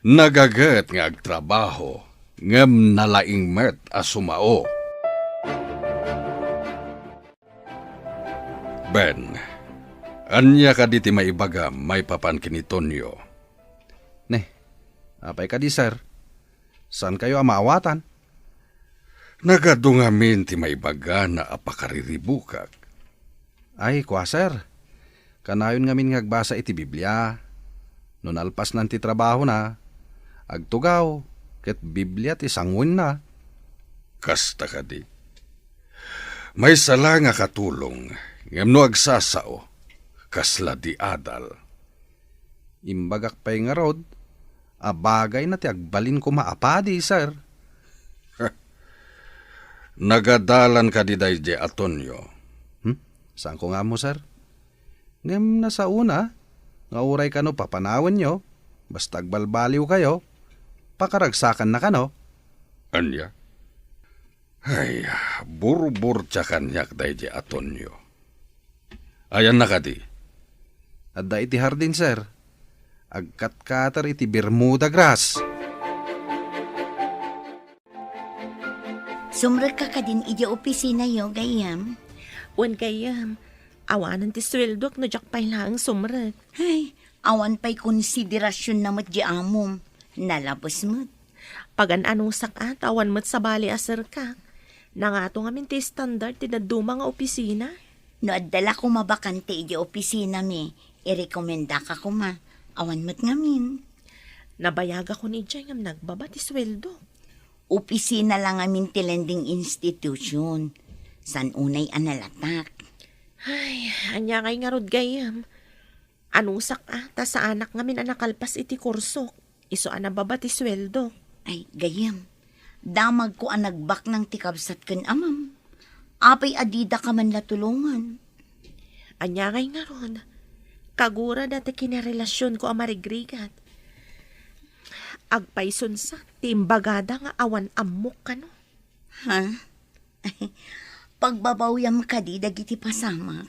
Nagaget nga agtrabaho, ngem nalaing met a sumao. Ben, ania kadi ti maibagam maipapan ken ni Tonyo? Ne, apay kadi, sir? Saankayo a maawatan? Nagadu ngamin ti maibagana a pakariribukak. Ay, kua, sir. Kanayon ngamin nga agbasa iti Biblia. No nalpasnan ti trabahona, agtugaw, ket Biblia ti sanguenna. Kasta kadi. Maysa la nga katulong, ngem no agsasao, kasla di adal. Imbagak pay ngarud a bagayna ti agbalin koma a padi, sir. Nagadalan kadi daydiay a Tonyo? Hmm? Saanko nga ammo, sir. Ngem nasaona nga uray kano papanawenyo, basta agbalbaliwkayo, pakaragsakanna kano. Ania? Ay, burburtia kaniak daydiay a Tonyo. Ayanna kadi? Adda iti hardin, sir. Agkatkater iti Bermuda grass. Sumrekka kadin idiay opisinayo, gayyem? Wen, gayyem. Awanen ti sueldok no diak pay laeng sumrek. Ay, awan pay konsiderasionna met di amom. Nalabes met. Pagan-anusak a, ta awan met sabali a serkak. Nangato ngamin ti standard ti dadduma nga opisina. No adda la koma bakante idiay opisinami, irekomendaka koma. Awan met ngamin. Nabayagakon idiay ngem nagbaba ti sueldo. Opisina la ngamin ti lending institution. Saan unay a nalatak? Ay, ania ngay ngarud gayyem? Anusak a, ta saanak ngamin a nakalpas iti kursok. Isu a nababa ti sueldo. Ay, gayyem. Damagko a nagbaknang ti kabsat ken amam. Apay a didaka man la tulongan? Ania ngay ngarud? Kagura dati kinarelasionko a marigrigat. Agpaysunsa ti imbagada nga awan ammok kano. Ha? Pagbabawyam kadi dagiti pasamak?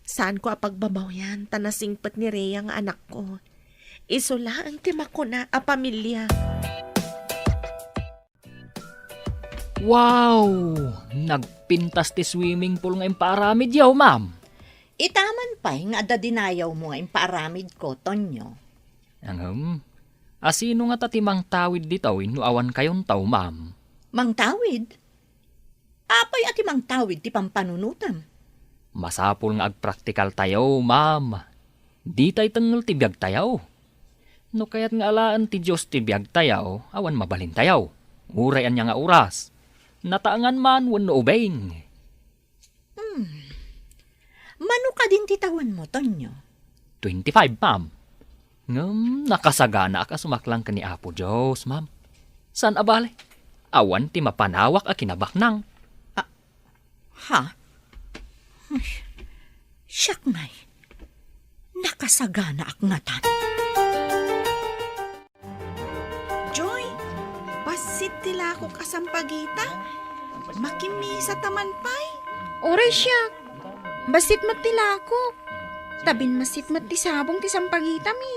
Saanko a pagbabawian, ta nasingpet ni Rhea nga anakko. Isu laeng ti makuna a pamilia. Wow! Nagpintas ti swimming pool nga impaaramidyo, ma'am. Itaman pay nga adda dinayawmo nga impaaramidko, Tonyo. Ngem, asino ngata ti mangtawid ditoy no awan kayonto, ma'am? Mangtawid? Apay a ti mangtawid ti pampanunotam? Masapul nga agpraktikaltayo, ma'am. Ditay tengngel ti biagtayo. No kayat nga alaen ti Dios ti biagtayo, awan mabalintayo. Uray ania nga oras. Nataengan man wenno ubing. Hmm. Mano kadin ti tawenmo, Tonyo? Twenty-five, ma'am. Ngem nakasaganaak a sumaklang ken ni Apo Dios, ma'am. Saan a bale, awan ti mapanawak a kinabaknang. Ah, ha? Ay, siak ngay. Nakasaganaak ngatan. Joy, bassit ti lakok a sampagita. Makimisa ta man pay. Uray siak. Bassit met ti lakok. Ta binmassit met ti sabong ti sampagitami.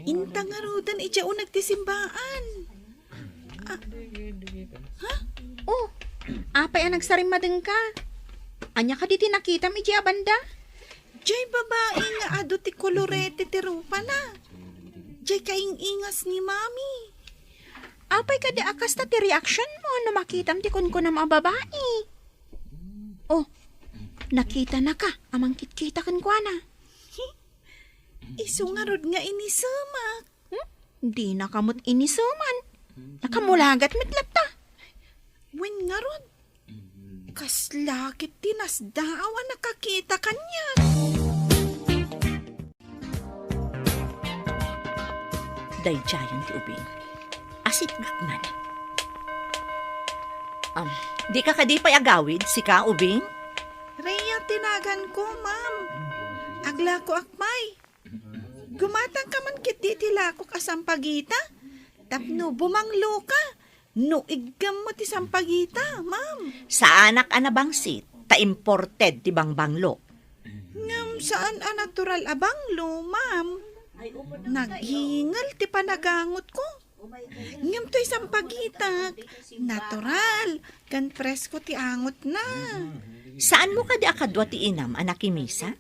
Inta ngaruden idiay uneg ti simbaan. Ah, ha? Oh, apay a nagsarimmadengka? Ania kadi ti nakitam idiay a banda? Jay babai nga adu ti kolorete ti rupana. Jay kaing-ingas ni Mami. Apay kadi a kasta ti reaction mo no makitam ti kunkunam a babai? Oh, nakitanaka a mangkitkita kenkuana. Isu ngarud nga inisemak. Hmm? Dinaka met iniseman. Nakamulagat met latta. Wen ngarud, kasla ket ti nasdaaw a nakakita kaniak. Daydiayen ti ubing. Asitgak man. Am, dika kadi pay agawid, sika, ubing? Rhea ti naganko, ma'am. Aglakoak pay. Gumatangka man ketdi iti lakok a sampagita tapno bumangloka no iggemmo ti sampagita, ma'am. Saanak a nabangsit, ta imported ti bangbanglo. Ngem saan a natural a banglo, ma'am. Naghingel ti panagangotko. Ngem toy sampagitak, natural, ken presko ti angotna. Saanmo kadi a kadua ti inam a nakimisa?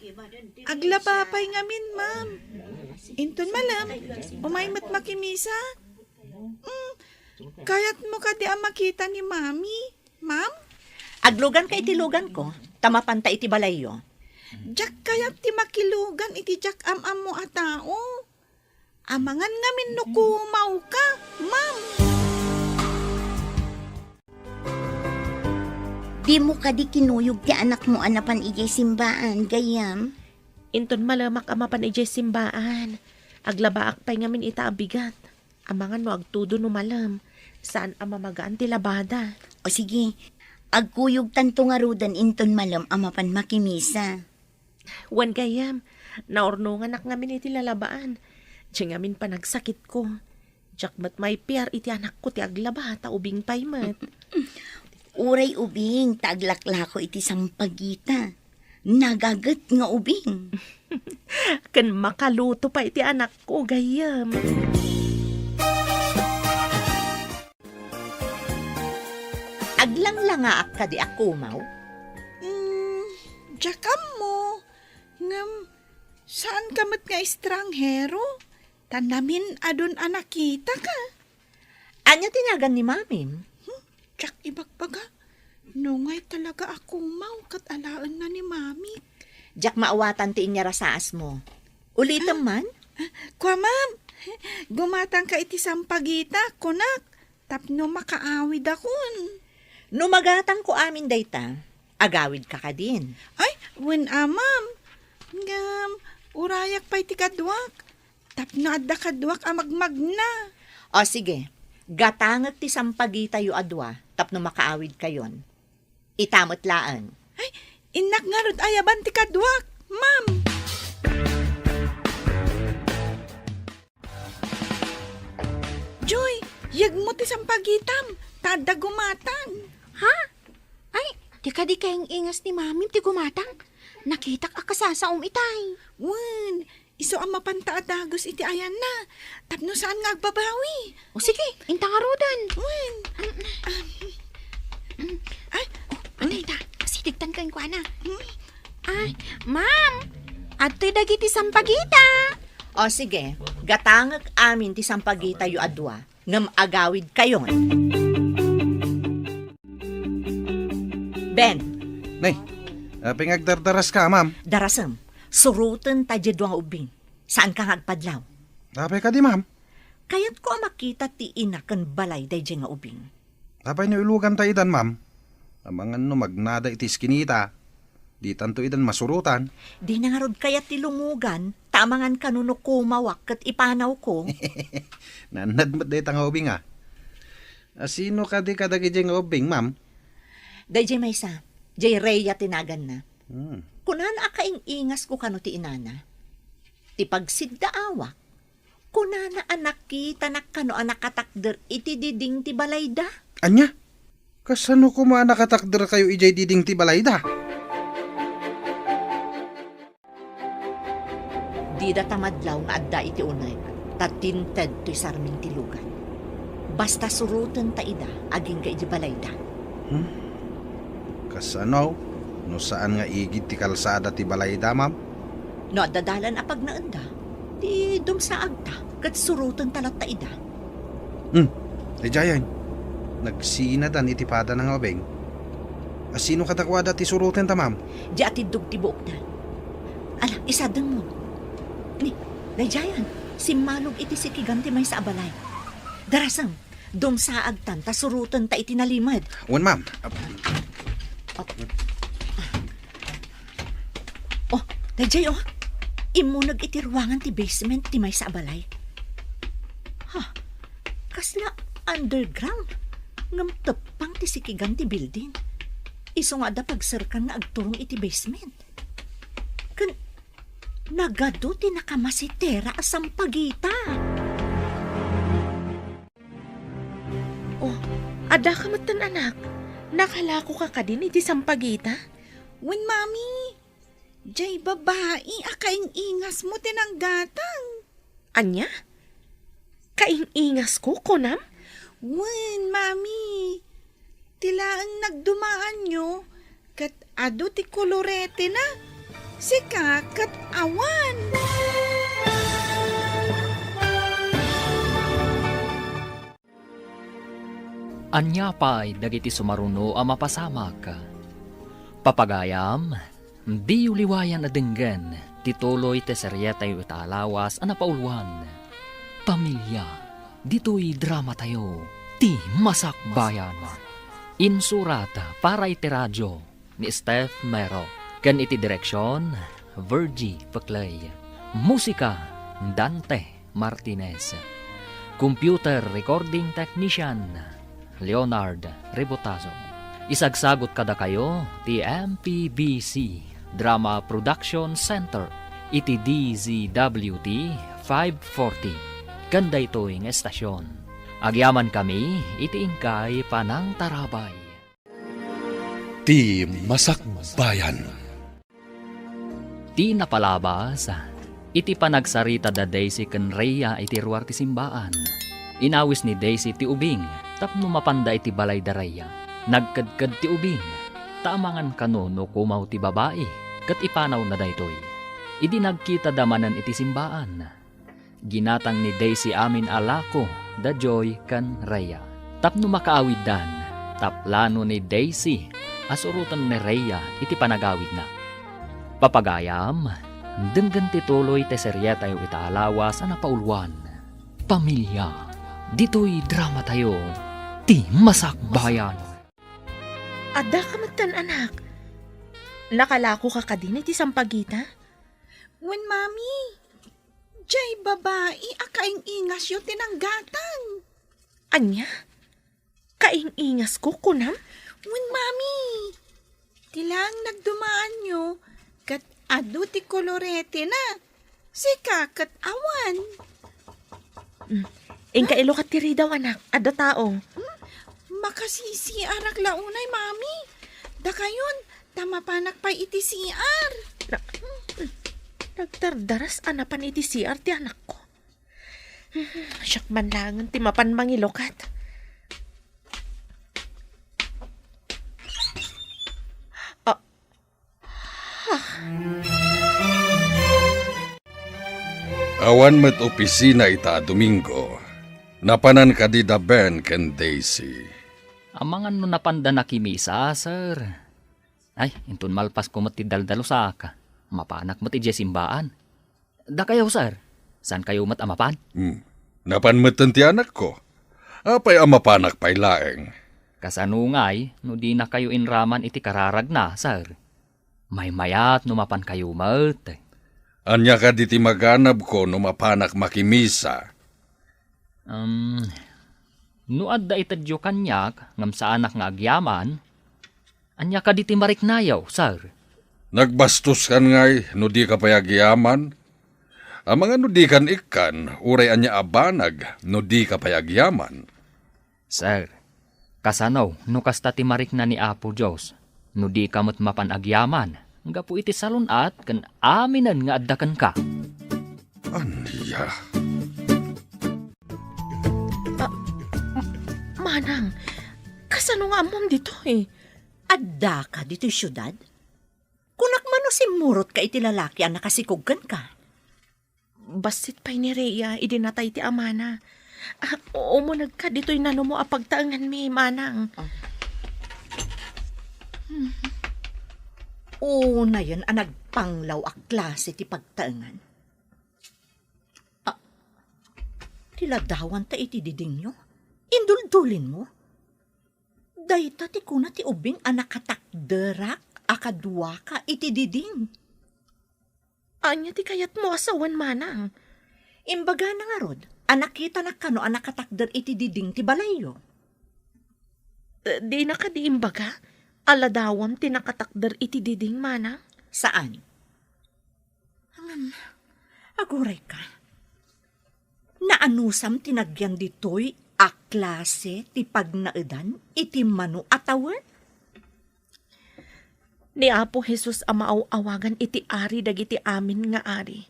Aglaba pay ngamin, ma'am. Inton malem, umay met makimisa. Mm, kayatmo kadi a makita ni Mami, ma'am? Agluganka iti luganko, ta mapanta iti balayyo. Diak kayat ti makilugan iti diak am-ammo a tao. Amangan ngamin no kumawka, ma'am. Dimo kadi kinuyog ti anakmo a napan idiay simbaan, gayyem? Inton malemak a mapan idiay simbaan, aglabaak pay ngamin ita a bigat. Amangan no agtudo no malem, saan a mamagaan ti labada. O sige, agkuyogtanto ngaruden inton malem a mapan makimisa. Wen gayyem, naurnonganak ngamin iti lalabaan. Diay ngamin panagsakitko. Diak met maipiar iti anakko ti aglaba, ta ubing pay met. Uray ubing, ta aglaklako iti sampagita. Nagaget nga ubing. Ken makaluto pay iti anakko, gayyem. Aglanglangaak kadi a kumaw? Mm, diak ammo. Ngem, saanka met nga estranghero? Ta namin-adun a nakitaka. Ania ti nagan ni Mamim? Hmm, diak ibagbaga. Nungay talaga a kumaw ket alaenna ni Mami. Diak maawatan ti inyarasaasmo. Ulitem man? Ah, kua, ma'am. Gumatangka iti sampagita, kunak. Tapno makaawidakon. No magatangko amin dayta, agawidka kadin. Ay, wen a, ma'am. Ngem, urayak pay ti kaduak. Tapno adda kaduak a magmagna. O sige, gatangek ti sampagitayo a dua tapno makaawidkayon. Ita met laeng. Ay, innak ngarud ayaban ti kaduak, ma'am. Joy, yegmo ti sampagitam, ta adda gumatang. Ha? Ay, di kadi kaing-ingas ni Mami ti gumatang? Nakitak a kasasaom itay. Wen, isu a mapanta a dagus iti ayanna, tapno saan nga agbabawi. O sige, inta ngaruden. Wen. Ay, o, adayta, asidegtan kenkuana. Ay, ma'am, adtoy dagiti sampagita. O sige, gatangek amin ti sampagitayo a dua, ngem agawidkayon. Ben. Nay, apay nga agdardaraska, ma'am? Darasem, surotenta diay dua nga ubbing. Saanka nga agpadlaw? Apay kadi, ma'am? Kayatko a makita ti ina ken balay daydiay nga ubing. Apay no iluganta idan, ma'am? Amangan no magnada iti iskinita, ditanto idan masurotan. Dina ngarud kayat ti lumugan, ta amangan kano no kumawak ket ipanawko. Naannad met dayta nga ubing, a. A, sino kadi kadagiti nga ubing, ma'am? Daydiay maysa, diay Rhea ti naganna. Hmm. Kunana a kaing-ingasko kano ti inana. Ti pagsiddaawak, kunana a nakitanak kano a nakatakder iti diding ti balayda. Ania? Kasano koma a nakatakderkayo idiay diding ti balayda? Dida ta madlaw nga adda iti uneg, ta tinted toy sarming ti lugan. Basta surotenta ida agingga idiay balayda. Hmm? Kasano? No saan nga igid ti kalsada ti balayda, ma'am? No adda dalan a pagnaenda, di dumsaagta ket surotenta latta ida. Hmm, daydiayen. Nagsinadan iti padana nga ubing. A, sino kadakuada ti surotenta, ma'am? Di atiddog ti buokda. Ala, isadengmo. Ni, daydiayen, simmalog iti sikigan ti maysa a balay. Darasem, dumsaagtan ta surotenta iti nalimed. Wen, ma'am. Oh, daydiay, oh. Immuneg iti ruangan ti basement ti maysa a balay. Ha, kasla underground. Ngem teppang ti sikigan ti building. Isu nga adda pagserkan nga agturong iti basement. Ken nagadu ti nakamasitera a sampagita. Oh, addaka metten, anak. Nakalakoka kadin iti sampagita? Wen, Mami. Diay babai a kaing-ingasmo ti nanggatang. Ania? Kaing-ingasko, kunam? Wen, Mami. Ti laeng nagdumaanyo, Ket adu ti koloretena, sika ket awan. Ania pay dagiti sumaruno a mapasamak? Papagayam, diyo liwayan a denggen ti tuloy ti seriatayo ita a lawas a napauluan, Pamilya. Ditoy dramatayo, Ti Masakbayan. Insurat para iti radio ni Steph Mero, ken iti direksion, Virgie Peclay. Musika, Dante Martinez. Computer recording technician, Leonard Rebotazo. Isagsagot kadakayo ti M P B C Drama Production Center iti D Z W T five forty. Ken daytoy nga estasion, agyamankami iti inkay panangtarabay. Ti Masakbayan. Ti napalabas, iti panagsarita da Daisy ken Rhea iti ruar ti simbaan. Inawis ni Daisy ti ubing tapno mapanda iti balay da Rhea. Nagkedked ti ubing, ta amangan kano no kumaw ti babai, ket ipanawna daytoy. Idi nagkitada manen iti simbaan, ginatang ni Daisy amin a lako da Joy ken Rhea tapno makaawiddan, ta plano ni Daisy a suroten ni Rhea iti panagawidna. Papagayam, denggen ti tuloy ti serietayo ita a lawas a napauluan, Pamilya. Ditoy dramatayo, Ti Masakbayan. Addaka metten, anak. Nakalakoka kadin iti sampagita? Wen, Mami. Jay babai a kaing-ingasyo ti nanggatang. Ania? Kaing-ingasko, kunam? Wen, Mami. Ti laeng nagdumaanyo, ket adu ti koloretena. Sika ket awan. Mm. Inka ilukat ti ridaw, anak. Adda tao. Hmm? Makasisiarak la unay, Mami. Dakayon, ta mapanak pay iti C R. Na-, mm. Nagdardaras a napan iti C R ti anakko. Siak man laengen ti mapan mangilukat. Ah. Ah. Awan met opisina ita a Domingo. Napanan kadi da Ben ken Daisy? Amangan no napanda nakimisa, sir. Ay, inton malpasko met ti daldalusak, mapanak met idiay simbaan. Dakayo, sir, saankayo met a mapan? Hmm. Napan metten ti anakko. Apay a mapanak pay laeng? Kasano ngay no dinakayo inraman iti kararagna, sir? Maymayat no mapankayo met. Ania kadi ti maganabko no mapanak makimisa? Um, no adda itedyo kaniak ngem saanak nga agyaman, ania kadi ti mariknayo, sir? Nagbastos kan ngay no dika pay agyaman? Amangan no dikan ikkan, uray ania a banag no dika pay agyaman? Sir, kasano no kasta ti marikna ni Apo Dios, no dika met mapan agyaman gapu iti salun-at ken aminen nga adda kenka? Ania? Ah, M-, Manang, kasano nga ammom ditoy? Addaka ditoy siudad? Kunak man no simmurotka iti lalaki a nakasikog kenka? Bassit pay ni Rhea idi natay ti amana. Ah, umunegka ditoy nanumo a pagtaenganmi, Manang. Ah. Unayen a nagpanglaw a klase ti pagtaengan. Ah, ti ladawan ta iti didingyo? Induldulinmo? Dayta ti kuna ti ubing a nakatakderak a kaduaka iti diding. Ania ti kayatmo a sawen, Manang? Imbagana ngarud a nakitanak kano a nakatakder iti diding ti balayyo. Eh, dina kadi imbaga a ladawam ti nakatakder iti diding, Manang? Saan. Ngem, agurayka. Naanusam ti nagyan ditoy a klase ti pagnaedan iti mano a tawen? Ni Apo Jesus a maaw-awagan iti Ari dagiti amin nga ari,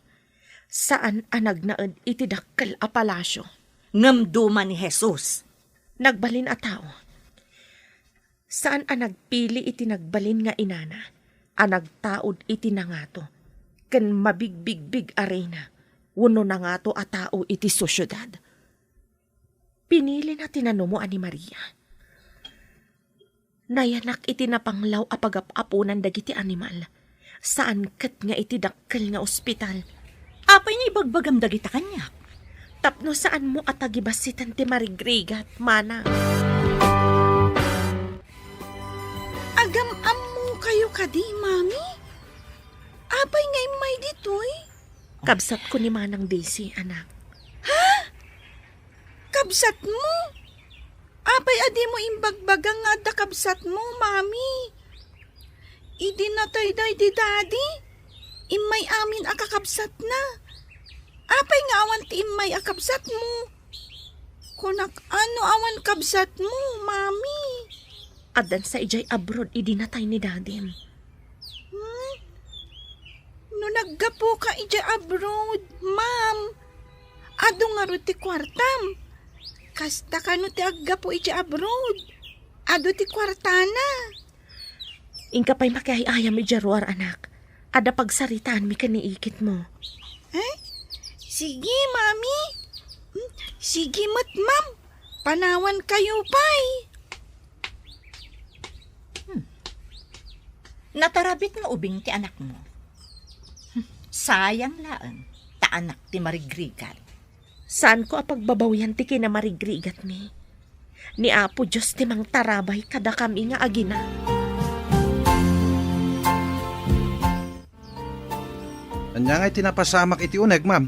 saan a nagnaed iti dakkel a palasio. Ngem duma ni Jesus. Nagbalin a tao. Saan a nagpili iti nagbalin nga inana a nagtaud iti nangato ken mabigbigbig a reyna wenno nangato a tao iti sosiedad. Pinilina ti nanumoan ni Maria. Nayanak iti napanglaw a pagap-aponan dagiti animal. Saan ket nga iti dakkel nga ospital. Apay nga ibagbagam dagita kaniak? Tapno saanmo a tagibassiten ti marigrigat, manang. Agam-ammokayo kadi, Mami? Apay nga immay ditoy? Kabsatko ni Manang Daisy, anak. Ha? Kabsatmo? Apay a dimo imbagbaga nga adda kabsatmo, Mami? Idi natay daydi Daddy, immay amin a kakabsatna. Apay nga awan ti immay a kabsatmo? Kunak, ano awan kabsatmo, Mami? Addan sa idiay abroad idi natay ni Dadim. Hmm? No naggapuka idiay abroad, Ma'am, adu ngarud ti kuartam. Kasta kano ti aggapu idiay abroad? Adu ti kuartana. Inka pay makiay-ayam idiay ruar, anak. Adda pagsaritaanmi ken ni ikitmo. Eh? Sige, Mami. Hmm, sige met, Ma'am. Panawankayo pay. Hmm. Natarabit nga ubing ti anakmo. Hmm. Sayang laeng, ta anak ti marigrigat. Saanko a pagbabawian ti kinamarigrigatmi. Ni Apo Dios ti mangtarabay kadakami nga agina. Ania ngay ti napasamak iti uneg, ma'am?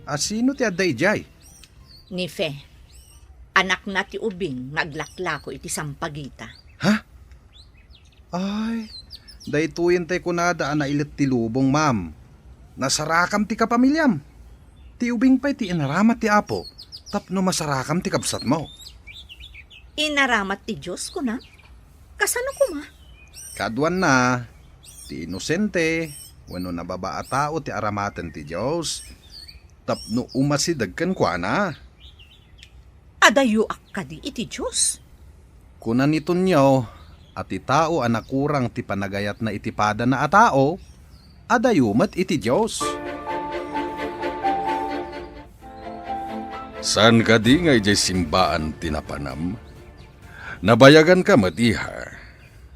A sino ti adda idiay? Ni Fe. Anakna ti ubing nga aglaklako iti sampagita. Ha? Ay, daytoyen tay kunada a nailet ti lubong, ma'am. Nasarakam ti kapamiliam. Ti ubing pay ti inaramat ti Apo tapno masarakam ti kabsatmo. Inaramat ti Dios, kunam? Kasano koma? Kaduanna, ti inosente wenno nababa a tao ti aramaten ti Dios tapno umasideg kenkuana. Adayoak kadi iti Dios? Kuna ni Tonio a ti tao a nakurang ti panagayatna iti padana a tao, adayo met iti Dios. Saan kadi nga idiay simbaan ti napanam? Nabayaganka met, iha.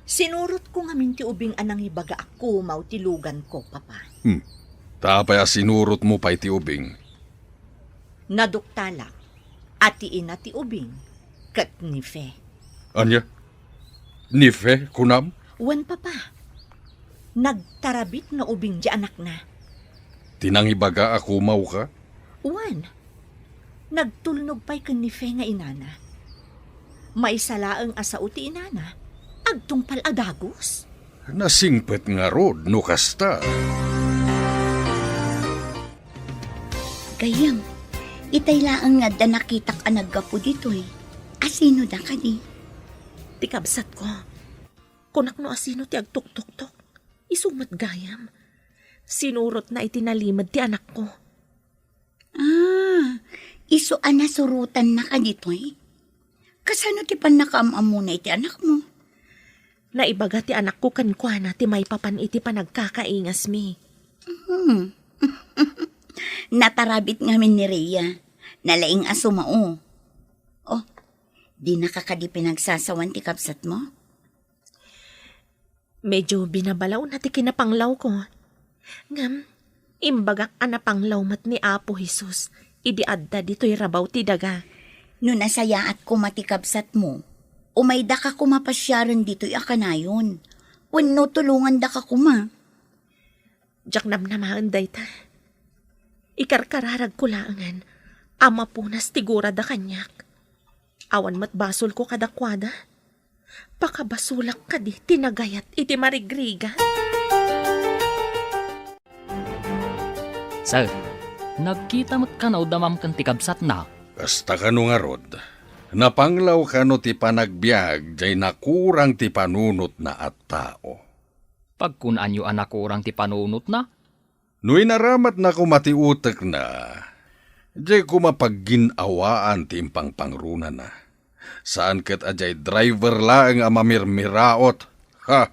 Sinurotko ngamin ti ubing a nangibaga a kumaw ti luganko, Papa. Hmm. Ta apay a sinurotmo pay ti ubing? Naduktalak a ti ina ti ubing ket ni Fe. Ania? Ni Fe, kunam? Wen, Papa. Nagtarabit nga ubing ti anakna. Ti nangibaga a kumawka? Wen. Nagtulnog pay ken ni Fe nga inana. Maysa laeng a sao ti inana, agtungpal a dagus. Nasingpet ngarud no kasta. Gayyem, itay laeng nga adda nakitak a naggapu ditoy. Asino da kadi? Ti kabsatko. Kunak no asino ti agtuktuktok. Isu met gayam. Sinurotna iti nalimed ti anakko. Ah, isu a nasurotanna kaditoy? Kasano ti pannakaam-ammona iti anakmo? Naibaga ti anakko kenkuana ti maipapan iti panagkakaingasmi. Hmm. Natarabit ngamin ni Rhea. Nalaing a sumao. Oh, dinaka kadi pinagsasawan ti kabsatmo? Medyo binabalawna ti kinapanglawko. Ngem, imbagak a napanglaw met ni Apo Jesus idi adda ditoy rabaw ti daga. No nasayaat koma ti kabsatmo, umaydaka koma pasiaren ditoy a kanayon, wenno tulongandaka koma. Diak namnamaen dayta. Ikarkararagko laengen a mapunas ti gurada kaniak. Awan met basolko kadakuada. Pakabasolak kadi ti nagayat iti marigrigat? Sir, nagkita met kano da ma'am ken ti kabsatna? Kasta kano ngarud, napanglaw kano ti panagbiag jay nakurang ti panunotna a tao? Pagkunaanyo a nakurang ti panunotna? No inaramatna koma ti utekna, jay koma paggin-awaan ti impangpangrunana. Saan ket a diay driver laeng a mamirmiraot. Ha!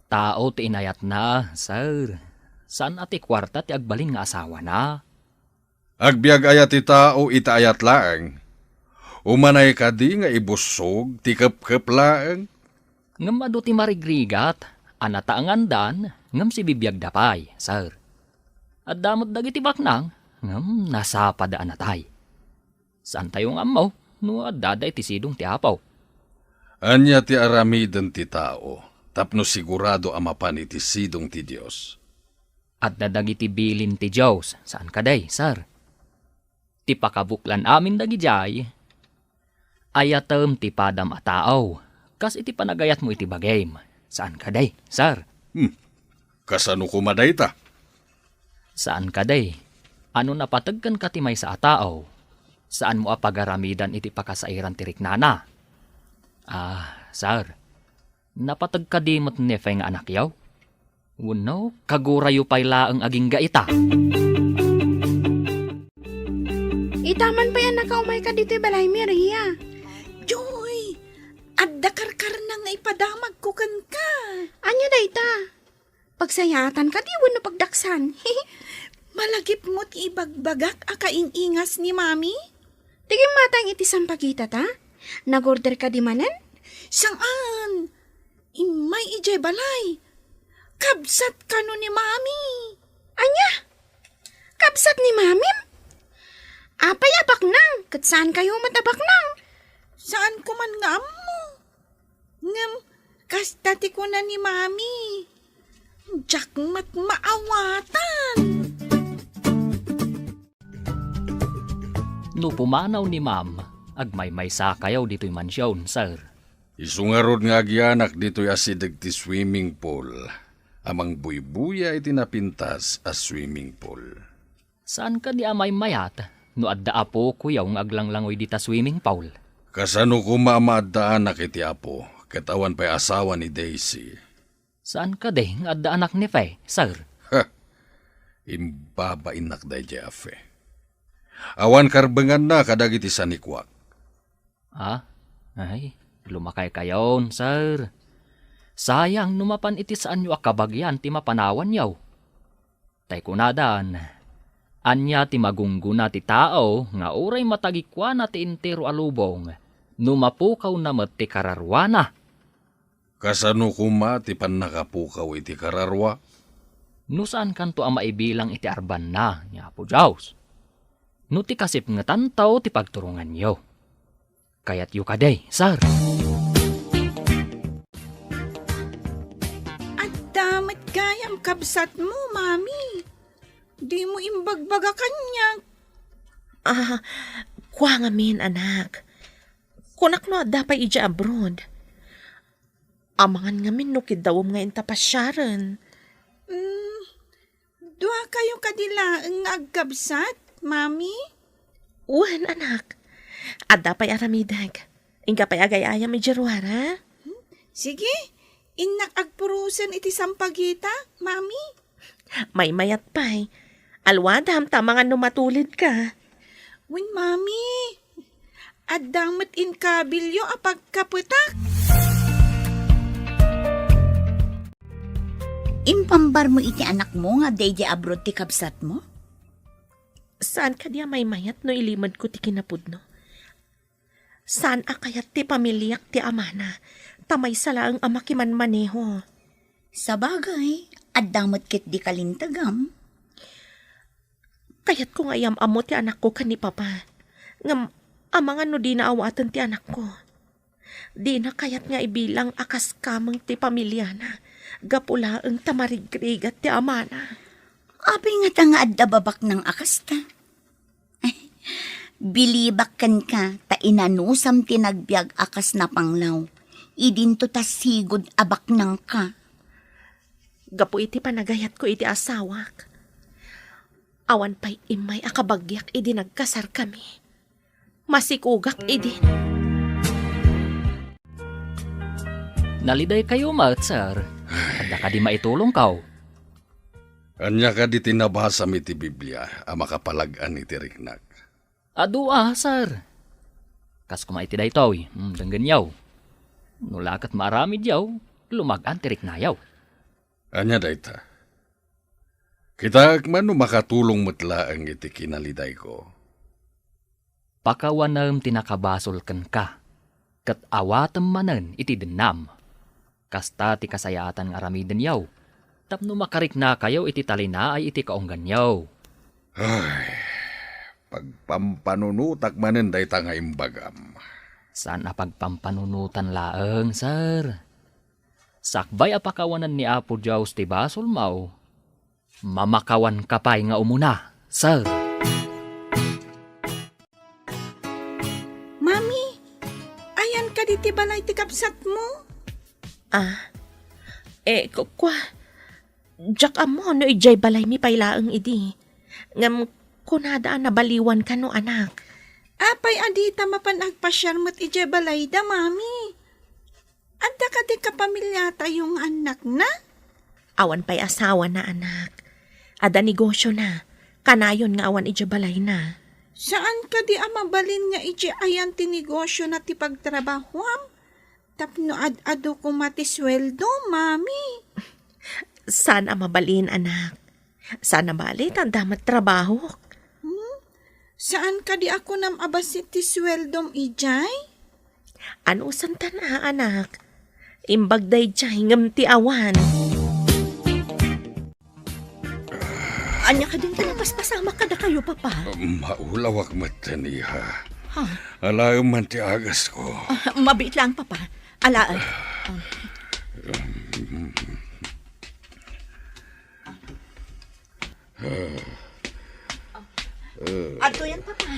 Tao ti inayatna, sir. Saan a ti kuarta ti agbalin nga asawana. Agbiag aya ti tao iti ayat laeng? Umanay kadi nga ibussog ti kepkep laeng? Ngem adu ti marigrigat a nataengandan ngem sibibiagda pay, sir. Adda met dagiti baknang ngem nasapada a natay. Saantayo nga ammo no addada iti sidong ti Apo. Ania ti aramiden ti tao tapno sigurado a mapan iti sidong ti Dios? Adda dagiti bilin ti Dios, saan kadi, sir? Ti pakabuklan amin dagidiay, ayatem ti padam a tao, kas iti panagayatmo iti bagim, saan kadi, sir? Hmm. Kasano koma dayta? Saan kadi, ano napateg kenka ti maysa a tao, saanmo a pagaramidan iti pakasairan ti riknana? Ah, sir, napateg kadi met ni Fe nga anakyo? Wenno, kagurayo pay laeng agingga ita? Ita man pay a nakaumay ka ditoy balay, Maria. Joy, adda karkarna nga ipadamagko kenka. Ania dayta? Pagsayaatan kadi wenno pagdaksan? Malagipmo ti ibagbagak a kaing-ingas ni Mami? Ti gimmatang iti sampagita ta? Nag-order kadi manen? Saan? Immay idiay balay. Kabsat kano ni Mami? Ania? Kabsat ni Mamim? Apay a baknang? Ket saankayo met a baknang? Saanko man nga ammo. Ngem, kasta ti kuna ni Mami. Diak met maawatan. No pumanaw ni Ma'am, agmaymaysakayo ditoy mansion, sir. Isu ngarud nga agianak ditoy asideg ti swimming pool a mangbuybuya iti napintas a swimming pool. Saan kadi a maymayat no adda apokoyo nga aglanglangoy dita swimming pool? Kasano koma a maaddaanak iti apo ket awan pay asawa ni Daisy? Saan kadi nga adda anak ni Fe, sir? Ha! Imbabainnak daydiay a Fe. Awan karbenganna kadagiti sanikuak. Ah? Ay, lumakaykayon, sir. Sayang no mapan iti saanyo a kabagian ti mapanawanyo. Tay kunadan, ania ti magunggona ti tao nga uray matagikuana ti entero a lubong no mapukawna met ti kararuana? Kasano koma ti pannakapukaw iti kararua? No saankanto a maibilang iti arbanna ni Apo Dios, no ti kasipngetanto ti pagturonganyo. Kayatyo kadi, sir? Adda met gayam kabsatmo, Mami. Dimo imbagbaga kaniak. Ah, kua ngamin, anak. Kunak no adda pay idiay abroad. Amangan ngamin no kiddawem nga inta pasiaren. Mm, duakayo kadi laeng nga agkabsat, Mami? Wen, anak. Adda pay aramidek. Inka pay agay-ayam idiay ruara? Sige, innak agpurosen iti sampagita, Mami. Maymayat pay. Alwadam ta amangan no matulidka. Wen, Mami. Adda met inkabilyo a pagkapetak. Impambarmo iti anakmo nga adda idiay abroad ti kabsatmo? Saan kadi a maymayat no ilimedko ti kinapudno? Saan a kayat ti pamiliak ti amana, ta maysa laeng a makimanmaneho. Sabagay, adda met ketdi kalintegam. Kayatko nga iyam-ammo ti anakko ken ni Papa. Ngem amangan no dina awaten ti anakko. Dina kayat nga ibilang a kas kameng ti pamiliana, gapu laeng ta marigrigat ti amana. Apay ngata nga adda babaknang a kasta? Bilibak kenka ta inanusam ti nagbiag a kas napanglaw. Idinto ta sigud a baknangka. Gapu iti panagayatko iti asawak, awan pay immay a kabagiak idi nagkasarkami. Masikogak idin. Nalidaykayo met, sir. Adda kadi maitulongko? Ania kadi ti nabasam iti Biblia a makapalag-an iti riknak? Adu a, sir. Kas koma iti daytoy, mm, denggenyo. No la ket maaramidyo, lumag-an ti riknayo. Ania dayta? Kitaek man no makatulong met laeng iti kinalidayko. Pakawanem ti nakabasol kenka, ket awatem manen iti dennam. Kasta ti kasayaatan nga aramidenyo, tapno makariknakayo iti talinaay iti kaungganyo. Ay, pagpampanunotak manen dayta nga imbagam. Saan a pagpampanunotan laeng, sir. Sakbay a pakawanen ni Apo Dios ti basolmo, mamakawanka pay nga umuna, sir. Mami, ayan kadi ti balay ti kabsatmo? Ah, eh, ku-, kua, diak ammo no idiay balaymi pay laeng idi. Ngem kunada a nabaliwan kano, anak. Apay a dita mapan agpasiar met idiay balayda, Mami? Adda kadi kapamiliatayo nga annakna? Awan pay asawana, anak. Adda negosiona. Kanayon nga awan idiay balayna. Saan kadi a mabalin nga idiay ayan ti negosiona ti pagtrabahuam? Tapno ad-adu koma ti sueldo, Mami. Saan a mabalin, anak. Saan a bali, ta adda met trabahok. Hmm? Saan kadi a kunam a bassit ti sueldom idiay? Anusantan a, anak. Imbag daydiay ngem ti awan. Ania kadin ti napaspasamak kadakayo, Papa? Maulawak metten, iha. Ha? Alaem man ti agasko. Ah, mabiit lang, Papa. Alaem. Ah. Adtoyen, Papa.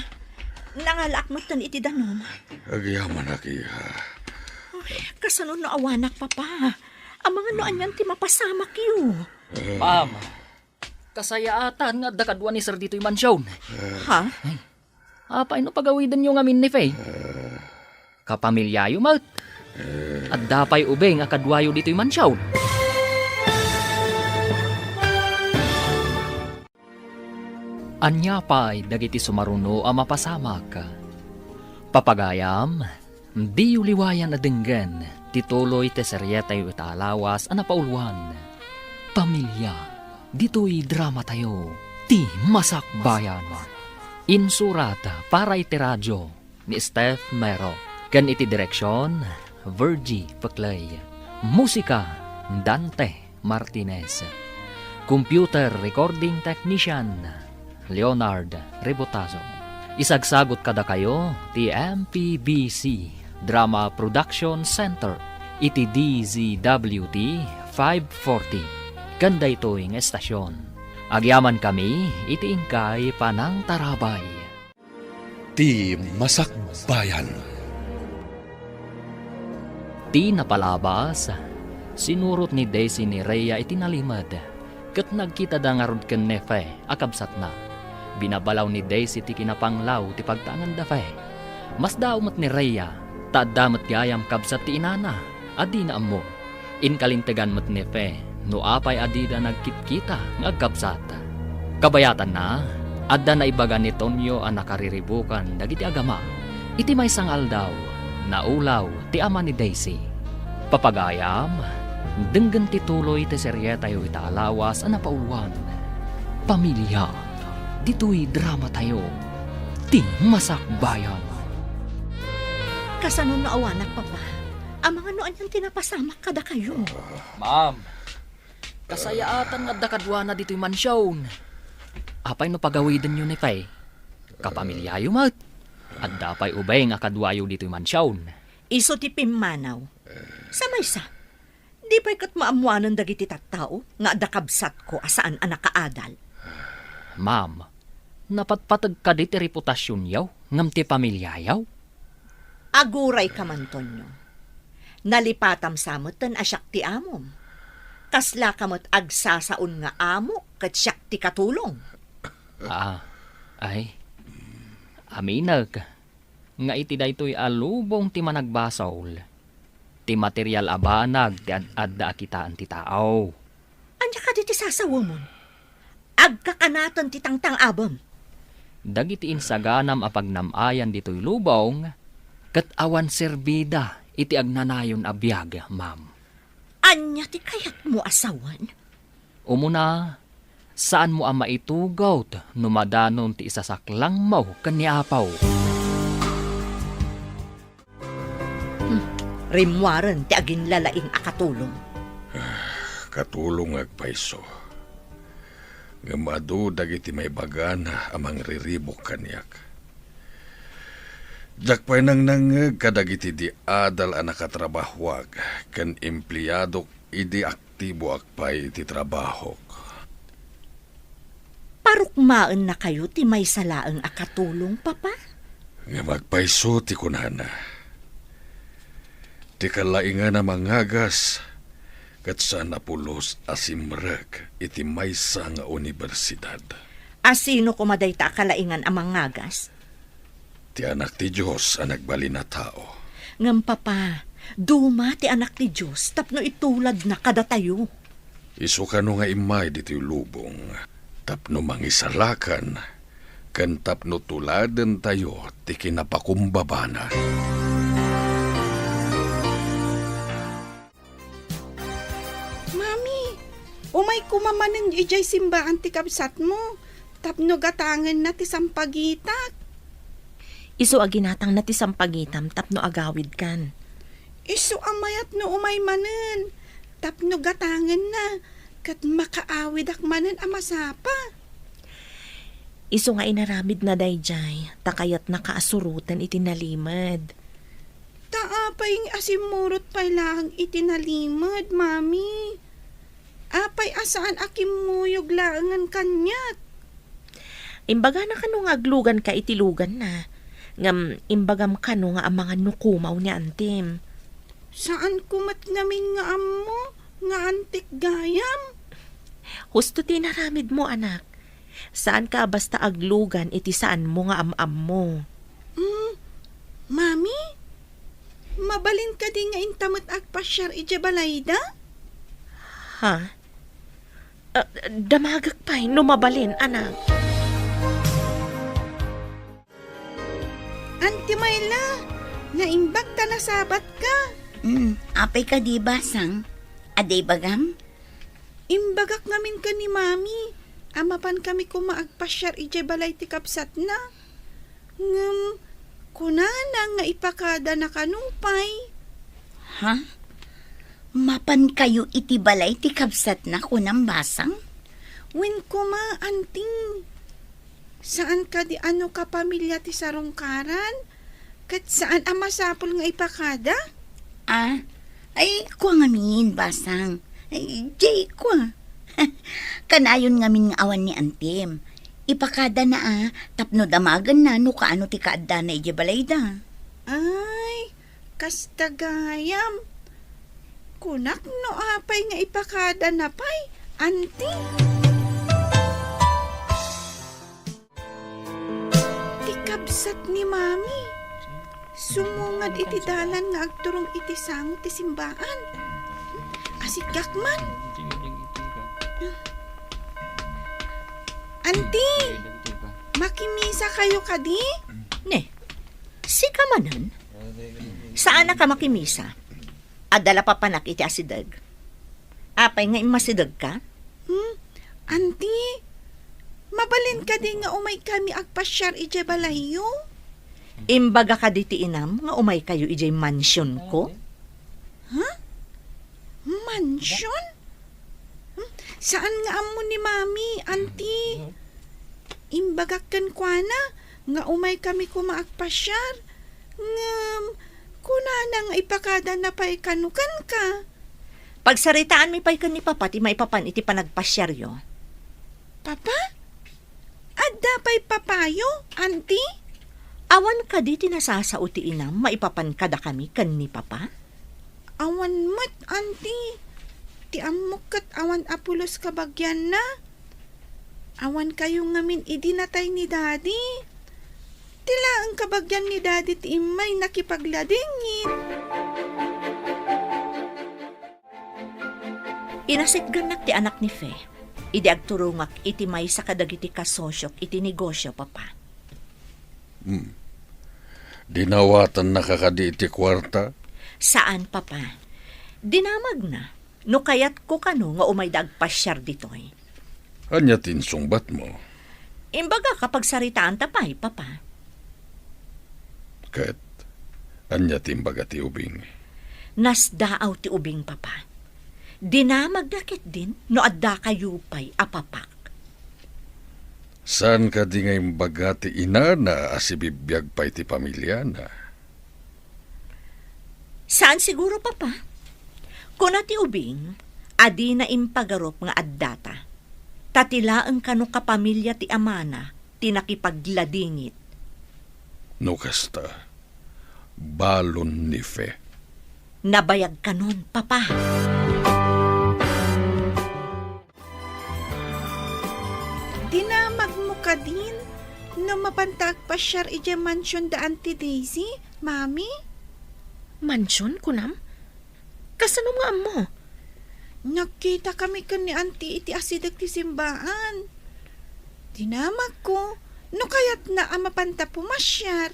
Nangalaak metten iti danum. Agyamanak, iha. Ay, kasano no awanak, Papa? Amangan no anian ti mapasamakyo. Ma'am, kasayaatan nga adda kadua ni Sir ditoy mansion. Ha? Apay no pagawidenyo ngamin ni Faye? Kapamilyayo met. Adda pay ubing a kaduayo ditoy mansion. Ania pay dagiti sumaruno a mapasamak? Papagayam, diyo liwayan a denggen ti tuloy ti serietayo ita a lawas a napauluan, Pamilya, ditoy dramatayo, ti Masakbayan. Insurat para iti radio ni Steph Mero, ken iti direksion, Virgie Peclay. Musika, Dante Martinez. Computer recording technician, Leonard Rebotazo. Isagsagut kadakayo ti M P B C Drama Production Center iti D Z W T five forty. Ken daytoy nga estasion, agyamankami iti inkay panangtarabay. Ti Masakbayan. Ti napalabas, sinurot ni Daisy ni Rhea iti nalimed, ket nagkitada ngarud ken ni Fe a kabsatna. Binabalaw ni Daisy ti kinapanglaw ti pagtaenganda Fe. Masdaaw met ni Rhea, ta adda met gayam kabsat ti inana a dina ammo. Inkalintegan met ni Fe no apay a dida nagkitkita nga agkabsat. Kabayatanna, adda naibaga ni Tonyo a nakariribukan dagiti agama. Iti maysa nga aldaw, naulaw ti ama ni Daisy. Papagayam, denggen ti tuloy ti serietayo ita a lawas a napauluan, Pamilya, ditoy dramatayo, ti Masakbayan. Kasano no awanak, Papa? Amangan no anian ti napasamak kadakayo. Ma'am, kasayaatan nga adda kaduana ditoy mansion. Apay no pagawidenyo ni Fe? Kapamilyayo met. Adda pay ubing a kaduayo ditoy mansion. Isu ti pimmanaw. Sa maysa, di pay ket maammoanen dagiti tattao nga adda kabsatko a saan a nakaadal. Ma'am, napatpateg kadi ti reputasionyo ngem ti pamilyayo? Agurayka man, Tonyo. Nalipatam sa metten a siak ti amom. Kaslaka met agsasaon nga amo ket siak ti katulong. Ah, ay. Aminek nga iti daytoy a lubong ti managbasol, ti material a banag ti ad-adda a kitaen ti tao. Ania kadi ti sasawemon? Agkakanaten ti tangtang-abem. Dagiti insaganam a pagnam-ayan ditoy lubong, ket awan serbida iti agnanayon a biag, ma'am. Ania ti kayatmo a sawen? Umuna, saanmo a maitugawt no madanon ti isasaklangmo ken ni Apo. Hmm, rimmuaren ti aginlalaing a katulong. Katulongak pay isu. Ngem adu dagiti maibagana a mangriribuk kaniak. Diak pay nangnangngeg kadagiti di adal a nakatrabahoak ken empleadok idi aktiboak pay iti trabahok. Parukmaennakayo ti maysa laeng a katulong, Papa? Ngem agpayso ti kunana. Ti kalaingan a mangagas, ket saan a pulos a simrek iti maysa nga universidad. A sino koma dayta a kalaingan a mangagas? Ti Anak ti Dios a nagbalin a tao. Ngem, Papa, duma ti Anak ti Dios tapno ituladna kadatayo. Isu kano nga immay ditoy lubong tapno mangisalakan ken tapno tuladentayo ti kinapakumbabana. Mami, umay koma manen idiay simbaan ti kabsatmo tapno gatangenna ti sampagitak. Isu a ginatangna ti sampagitam tapno agawidkan. Isu a mayat no umay manen tapno gatangenna ket makaawidak manen a masapa. Isu nga inaramidna daydiay ta kayatnaka a suroten iti nalimed. Ta apay nga asimmurot pay laeng iti nalimed, Mami? Apay a saan a kimmuyog laengen kaniak? Imbagana kano nga agluganka iti luganna, ngem imbagam kano nga amangan no kumaw ni antim. Saanko met ngamin nga ammo nga antik gayam. Husto ti inaramidmo, anak. Saanka a basta aglugan iti saanmo nga am-ammo. Mm, Mami, mabalin kadi nga inta met agpasiar idiay balayda? Ha? Ah, damagek pay no mabalin, anak. Anti Mayla, naimbag ta nasabatka. Mm, apay kadi, Basang? Adda ibagam? Imbagak ngamin ken ni Mami a mapankami koma agpasiar idiay balay ti kabsatna. Ngem kunana nga ipakadana kano pay. Ha? Mapankayo iti balay ti kabsatna, kunam, Basang? Wen koma, Anti. Saan kadi a no kapamilya ti sarungkaran, ket saan a masapul nga ipakada? Ah, ay, kua ngamin, Basang. Ay, jay, kua. Kanayon ngamin nga awan ni Antim. Ipakadana a, tapno damagenna no kaano ti kaaddana idiay balayda. Ay, kasta gayam. Kunak no apay nga ipakadana pay, Anti. Ti kabsat ni Mami, sumungad iti dalan nga agturong iti sango ti simbaan. Asigak man. Anti, makimisa kayo kadi? Ne, sika manen? Saanak a makimisa? Adda la papanak iti asideg. Apay nga immasidegka? Hmm? Anti, mabalin kadi nga umay kami agpasiar idiay balayyo? Imbaga kadi ti inam nga umay kayo idiay mansionko? Ha? Mansion? Hmm? Saan nga ammo ni Mami, Anti? Imbagak kenkuana nga umay kami koma agpasiar. Ngem, kunana nga ipakadana pay kano kenka. Pagsaritaanmi pay ken ni Papa ti maipapan iti panagpasiaryo. Papa? Adda pay papayo, Anti? Awan kadi ti nasasao ti inam maipapan kadakami ken ni Papa? Awan met, Anti. Ti ammok ket awan a pulos kabagianna. Awan kayo ngamin idi natay ni Daddy. Ti laeng kabagian ni Daddy ti immay nakipagladingit. Inasitgannak ti anak ni Fe idi agturongak iti maysa kadagiti kasosiok iti negosio, Papa. Hmm. Dinawatannaka kadi iti kuarta? Saan, Papa. Dinamagna no kayatko kano nga umayda agpasiar ditoy. Ania ti insungbatmo? Imbagak a pagsaritaanta pay, Papa. Ket ania ti imbaga ti ubing? Nasdaaw ti ubing, Papa. Dinamagna ketdin no addakayo pay a papak. Saan kadi nga imbaga ti inana a sibibiag pay ti pamiliana? Saan siguro, Papa. Kuna ti ubing a dina impagarup nga addata, ta ti laeng kano kapamilya ti amana ti nakipagladingit. No kasta, balon ni Fe. Nabayag kanon, Papa. Dinamagmo kadin no mapanta agpasiar idiay mansion da Auntie Daisy, Mami? Mansion, kunam? Kasano nga ammo? Nagkitakami ken ni Auntie iti asideg ti simbaan. Dinamagko no kayatna a mapanta pumasiar.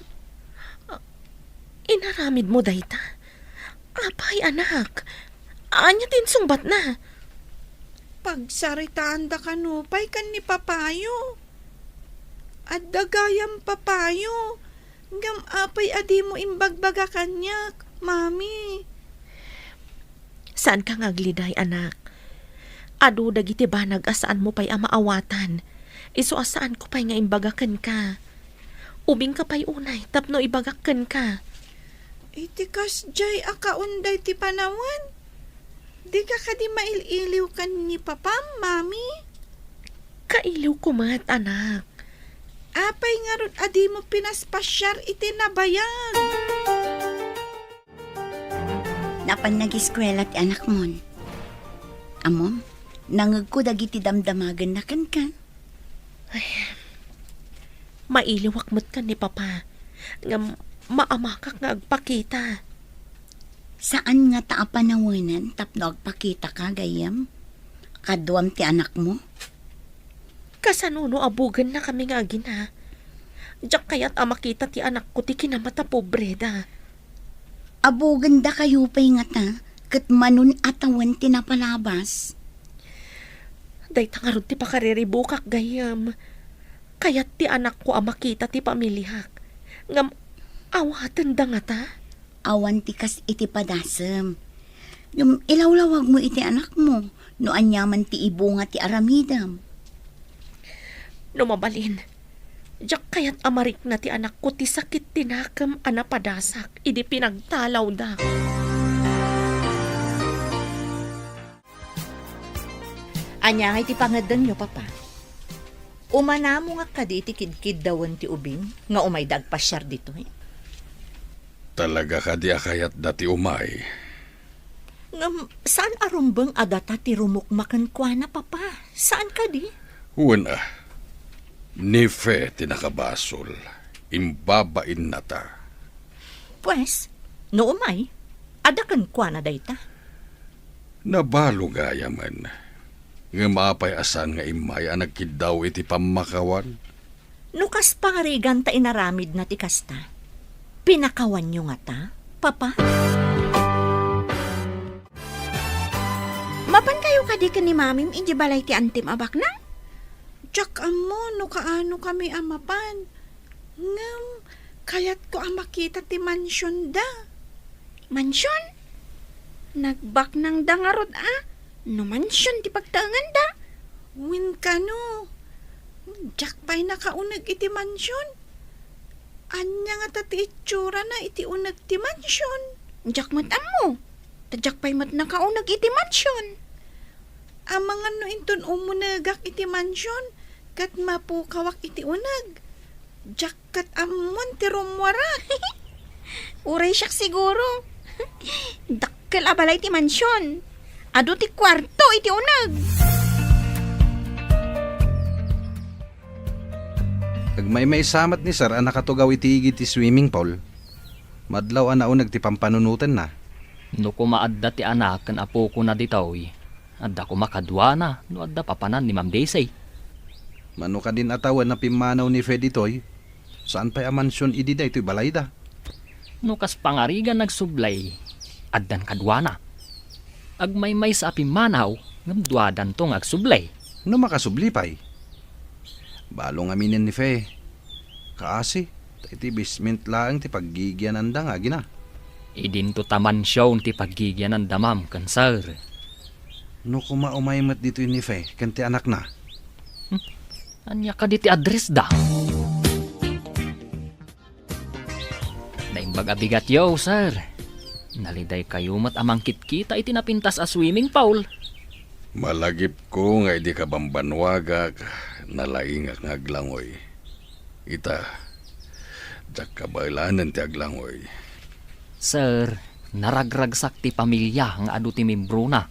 Ah, inaramidmo dayta? Apay, anak? Ania ti insungbatna? Pagsaritaanda kano pay ken ni Papayo. Adda gayam Papayo, ngem apay a dimo imbagbaga kaniak, Mami? Saanka nga agliday, anak. Adu dagiti banag a saanmo pay a maawatan. Isu a saanko pay nga imbaga kenka. Ubingka pay unay tapno ibagak kenka. Iti kasdiay a kaunday ti panawen, dika kadi mail-iliw ken ni Papam, Mami? Kailiwko met, anak. Apay ngarud a dimo pinaspasiar iti nabayag? Napan nagiskuela ti anakmon. Ammom, nangegko dagiti damdamagenna kenka. Ay, mailiwak met ken ni Papa, ngem maamakak nga agpakita. Saan ngata a panawenan tapno agpakitaka, gayyem? Kaduam ti anakmo? Kasano no abugennakami nga agina? Diak kayat a makita ti anakko ti kinamatapobreda. Abugenda kayo pay ngata, ket manon a tawen ti napalabas. Dayta ngarud ti pakariribukak, gayyem. Kayat ti anakko a makita ti pamiliak. Ngem awatenda ngata? Awan ti kas iti padasem. Ngem ilawlawagmo iti anakmo no aniaman ti ibunga ti aramidem. No mabalin, diak kayat a marikna ti anakko ti sakit ti nakem a napadasak idi pinagtalawda. Ania ngay ti pangeddengyo, Papa? Umanamo nga kadi ti kidkiddawen ti ubing nga umayda agpasiar ditoy? Talaga kadi a kayatda ti umay? Ngem saan a rumbeng a data ti rumukma kenkuana, Papa? Saan kadi? Wen a, ni Fe ti nakabasol. Imbabainnata. Pues, no umay, adda kenkuana dayta? Nabalo gayamen. Ngem apay a saan nga immay a nagkiddaw iti pammakawan? No kas pangarigan ta inaramidna ti kasta, pinakawanyo ngata, Papa? Mapankayo kadi ken ni Mamim idiay balay ti antim a baknang? Diak ammo no kaanokami a mapan. Ngem, kayatko a makita ti mansionda. Mansion? Nagbaknangda ngarud a no mansion ti pagtaenganda? Wen kano, diak pay nakauneg iti mansion. Ania ngata ti itsurana iti uneg ti mansion? Diak met ammo, ta diak pay met nakauneg iti mansion. Amangan no inton umunegak iti mansion, ket mapukawak iti uneg. Diak ket ammon ti rummuarak. Uray siak siguro. Dakkel a balay ti mansion. Adu ti kuarto iti uneg. Agmaymaysa met ni Sir a nakatugaw iti igid ti swimming pool. Madlaw a nauneg ti pampanunotenna. No koma adda ti anak ken apokona ditoy, adda koma kaduana no adda papanan ni Ma'am Daisy. Mano kadin a tawen a pimmanaw ni Fe ditoy, saan pay a mansion idi daytoy balayda? No kas pangarigan agsubli, addan kaduana. Agmaymaysa a pimmanaw, ngem duadanto nga agsubli. No makasubli pay. Balo ngaminen ni Fe. Kaasi, ta iti basement laeng ti paggigiananda nga agina. Idinto ta mansion ti paggigiananda, ma'am, ken sir. No koma umay met ditoy ni Fe ken ti anakna. Hmm? Ania kadi ti address da? Naimbag a bigatyo, sir. Nalidaykayo met a mangkitkita iti napintas a swimming pool. Malagipko nga idi kabambanwagak, nalaingak nga aglangoy. Ita, diak kabaelanen ti aglangoy. Sir, naragragsak ti pamilia nga adu ti membrona.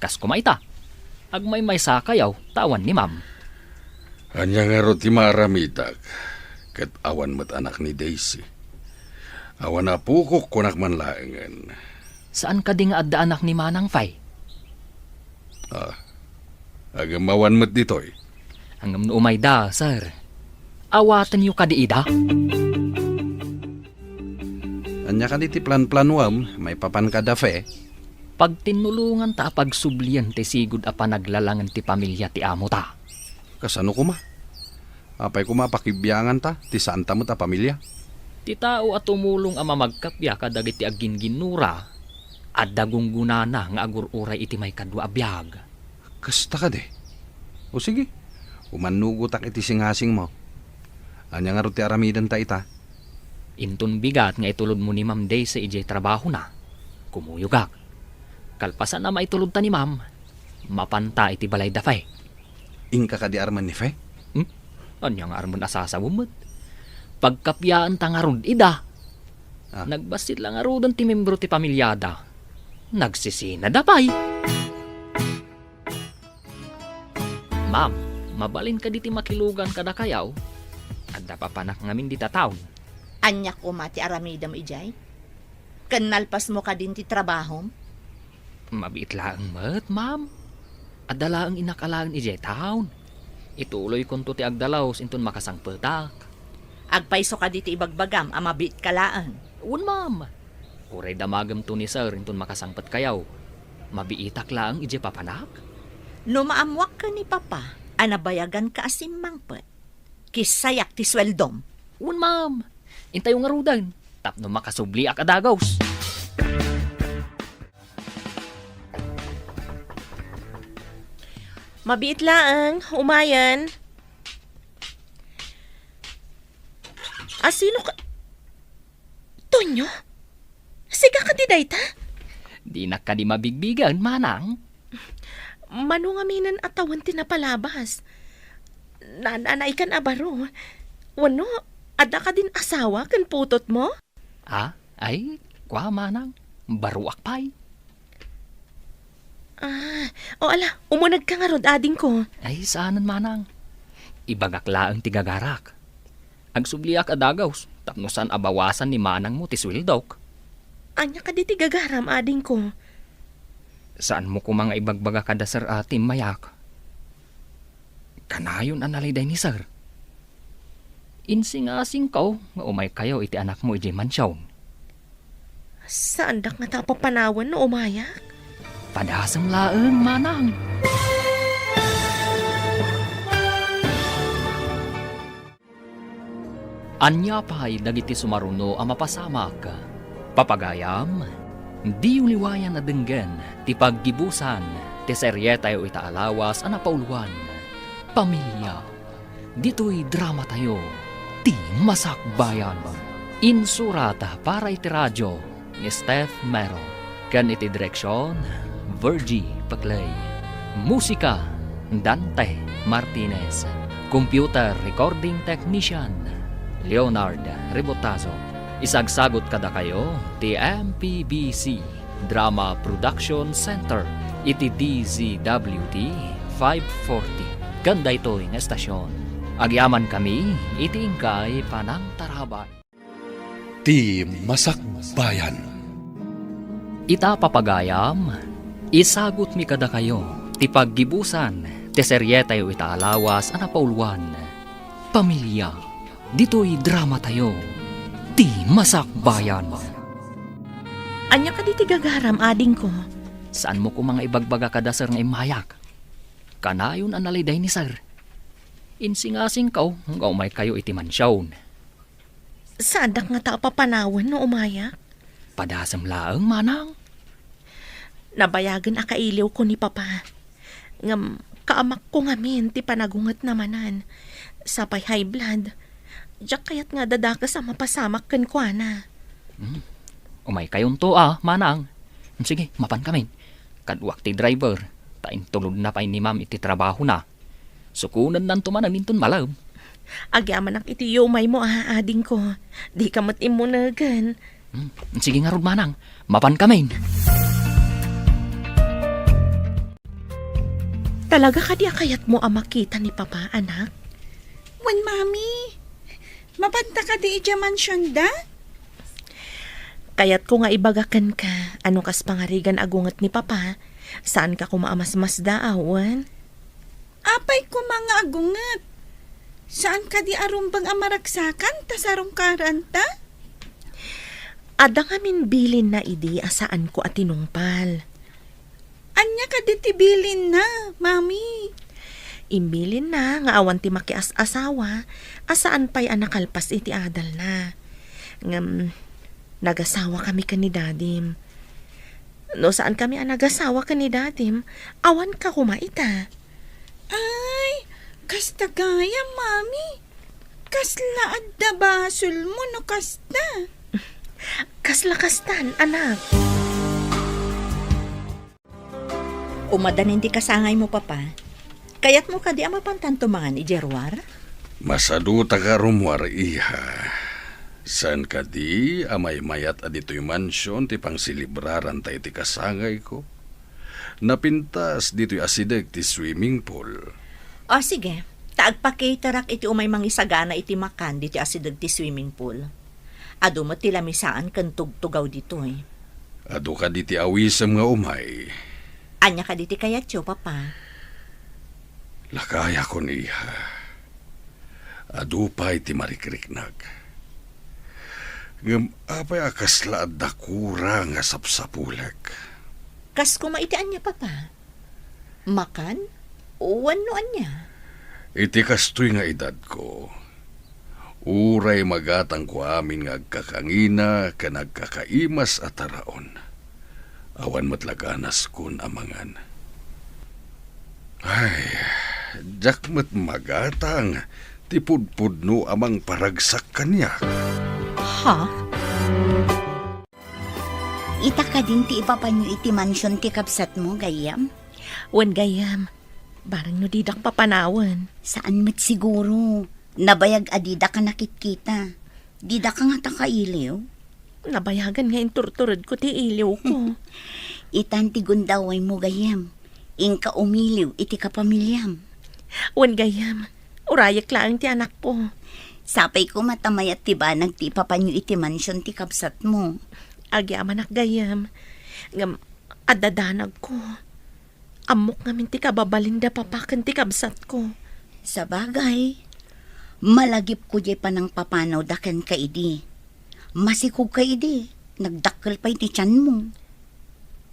Kas koma ita, agmaymaysakayo ta awan ni ma'am. Ania ngarud ti maaramidak ket awan met anak ni Daisy? Awan apokok, kunak man laengen. Saan kadi nga adda anak ni Manang Fay? Ah, agem awan met ditoy. Ngem no umayda, sir, awatenyo kadi ida? Ania kadi ti planplanuam maipapan kada Fe? Pagtinnulonganta a pagsublien ti sigud a panaglalangen ti pamilia ti amota. Kasano koma? Apay koma a pakibianganta ti saanta met a pamilia? Ti tao a tumulong a mamagkappia kadagiti aggingginnura, adda gunggonana nga agur-uray iti maikadua a biag. Kasta kadi? O sige, umannugotak iti singasingmo. Ania ngarud ti aramidenta ita? Inton bigat nga itulodmo ni Ma'am Daisy idiay trabahona, kumuyogak. Kalpasan a maitulodta ni Ma'am, mapanta iti balayda pay. Inka kadi armen ni Fe? Hmm? Ania nga armen a sasawem met? Pagkappiaenta ngarud ida. Ah. Nagbassit la ngaruden ti membro ti pamiliada. Nagsisinada pay. Ma'am, mabalin kadi ti makilugan kadakayo? Adda papanak ngamin dita town. Ania koma ti aramidem idiay? Ken nalpasmo kadin ti trabahom? Mabiit laeng met, ma'am. Adda laeng innak alaen idiay town. Ituloykonto ti agdalus inton makasangpetak. Agpayso kadi ti ibagbagam a mabiitka laeng? Wen, ma'am. Uray damagemto ni sir inton makasangpetkayo. Mabiitak laeng idiay papanak? No maammoak ken ni papa a nabayaganka a simmangpet, kissayak ti sueldom. Wen, ma'am. Intayo ngaruden tapno makasubliak a dagus. Mabiit laeng, umayen. Asino ka? Tonyo? Siga kadi dayta? Dinak kadi mabigbigen, manang. Mano ngaminen a tawen ti napalabas? Naan-anaykan a baro. Wenno, adda kadin asawa ken putotmo? Ah, ay, kua, manang. Baroak pay. Ah, o ala, umunegka ngarud, adingko. Ay, saanen, manang. Ibagak laeng ti gagarak. Agsubliak a dagus, tapno saan a bawasan ni manangmo ti sueldok. Ania kadi ti gagaram, adingko? Saanmo koma nga ibagbaga kada sir a timmayak? Kanayon a naliday ni sir. Insingasingko nga umaykayo iti anakmo idiay mansion. Saandak ngata a papanawen no umayak? Padasem laeng, manang. Ania pay dagiti sumaruno a mapasamak? Papagayam, diyo liwayan a denggen ti paggibusan ti serietayo ita a lawas a napauluan, Pamilia. Ditoy dramatayo, Ti Masakbayan. Insurat para iti radio ni Steph Mero, ken iti direksion, Virgie Peclay. Musika, Dante Martinez. Computer recording technician, Leonard Rebotazo. Isagsagut kadakayo ti M P B C Drama Production Center iti D Z W T five forty. Ken daytoy nga estasion, agyamankami iti inkay panangtarabay. Ti Masakbayan. Ita, papagayam, isagutmi kadakayo ti paggibusan ti serietayo ita a lawas a napauluan, Pamilia. Ditoy dramatayo, Ti Masakbayan. Ania kadi ti gagaram, adingko? Saanmo koma nga ibagbaga kada sir nga immayak? Kanayon a naliday ni sir. Insingasingko nga umaykayo iti mansion. Saandak ngata a papanawen no umayak? Padasem laeng, manang. Nabayagen a kailiwko ni Papa. Ngem kaamakko ngamin ti panagungetna manen. Sapay high blood. Diak kayat nga adadakes a mapasamak kenkuana. Hmm. Umaykayonto a, manang. Sige, mapankamin. Kaduak ti driver, ta intulodna pay ni Ma'am iti trabahona. Sukonennanto manen inton malem. Agyamanak iti umaymo a, adingko. Dika met immunegen. Hmm, sige ngarud, manang. Mapankamin. Talaga kadi a kayatmo a makita ni Papa, anak? Wen, Mami. Mapanta kadi idiay mansionda? Kayatko nga ibaga kenka a no kas pangarigan a gunget ni Papa, saanka koma a masmasdaaw, wen? Apay koma nga agunget? Saan kadi a rumbeng a maragsakan ta sarungkaranta? Adda ngamin bilinna idi a saanko a tinungpal. Ania kadi ti bilinna, Mami? Imbilinna nga awan ti makias-asawa a saan pay a nakalpas iti adalna. Ngem, nagasawa kami ken ni Dadim. No saan kami a nagasawa ken ni Dadim, awan ka koma ita. Ay, kasta gayam, Mami. Kasla adda basolmo no kasta. Kasla kastan, anak. Umadanin ti kasangaymo, Papa. Kayatmo kadi a mapantanto mangan idiay ruar? Masaduta nga rummuar, iha. Saan kadi a maymayat a ditoy mansion ti pangselebraranta iti kasangayko? Napintas ditoy asideg ti swimming pool. O, sige. Ta agpacaterak iti umay mangisagana iti makan ditoy asideg ti swimming pool. Adu met ti lamisaan ken tugtugaw ditoy. Adu kadi ti awisem nga umay? Ania kadi ti kayatyo, Papa? Lakayakon, iha. Adu pay ti marikriknak. Ngem apay a kasla adda kurang a sapsapulek? Kas koma iti ania, Papa? Makan? Wenno ania? Iti kastoy nga edadko, uray magatangko amin nga agkakangina ken agkakaimas a taraon, awan met la ganaskon a mangan. Ay, diak met magatang ti pudpudno a mangparagsak kaniak. Ha? Ita kadin ti ipapanyo iti mansion ti kabsatmo, gayyem? Wen, gayyem, bareng no didak papanawen. Saan met siguro. Nabayag a didak a nakitkita. Didak a ngata kailiw. Nabayagan nga inturturedko ti iliwko. Itan ti gundawaymo, gayyem. Inka umiliw iti kapamiliam. Wen, gayyem, urayek laeng ti anakko. Sapay koma ta mayat ti banag ti ipapanyo iti mansion ti kabsatmo. Agyamanak, gayyem. Ngem, adda danagko. Ammok ngamin ti kababalinda, Papa, ken ti kabsatko. Sabagay, malagipko diay panangpapanawda kenka idi. Masikogka idi, nagdakkel pay ti tianmo.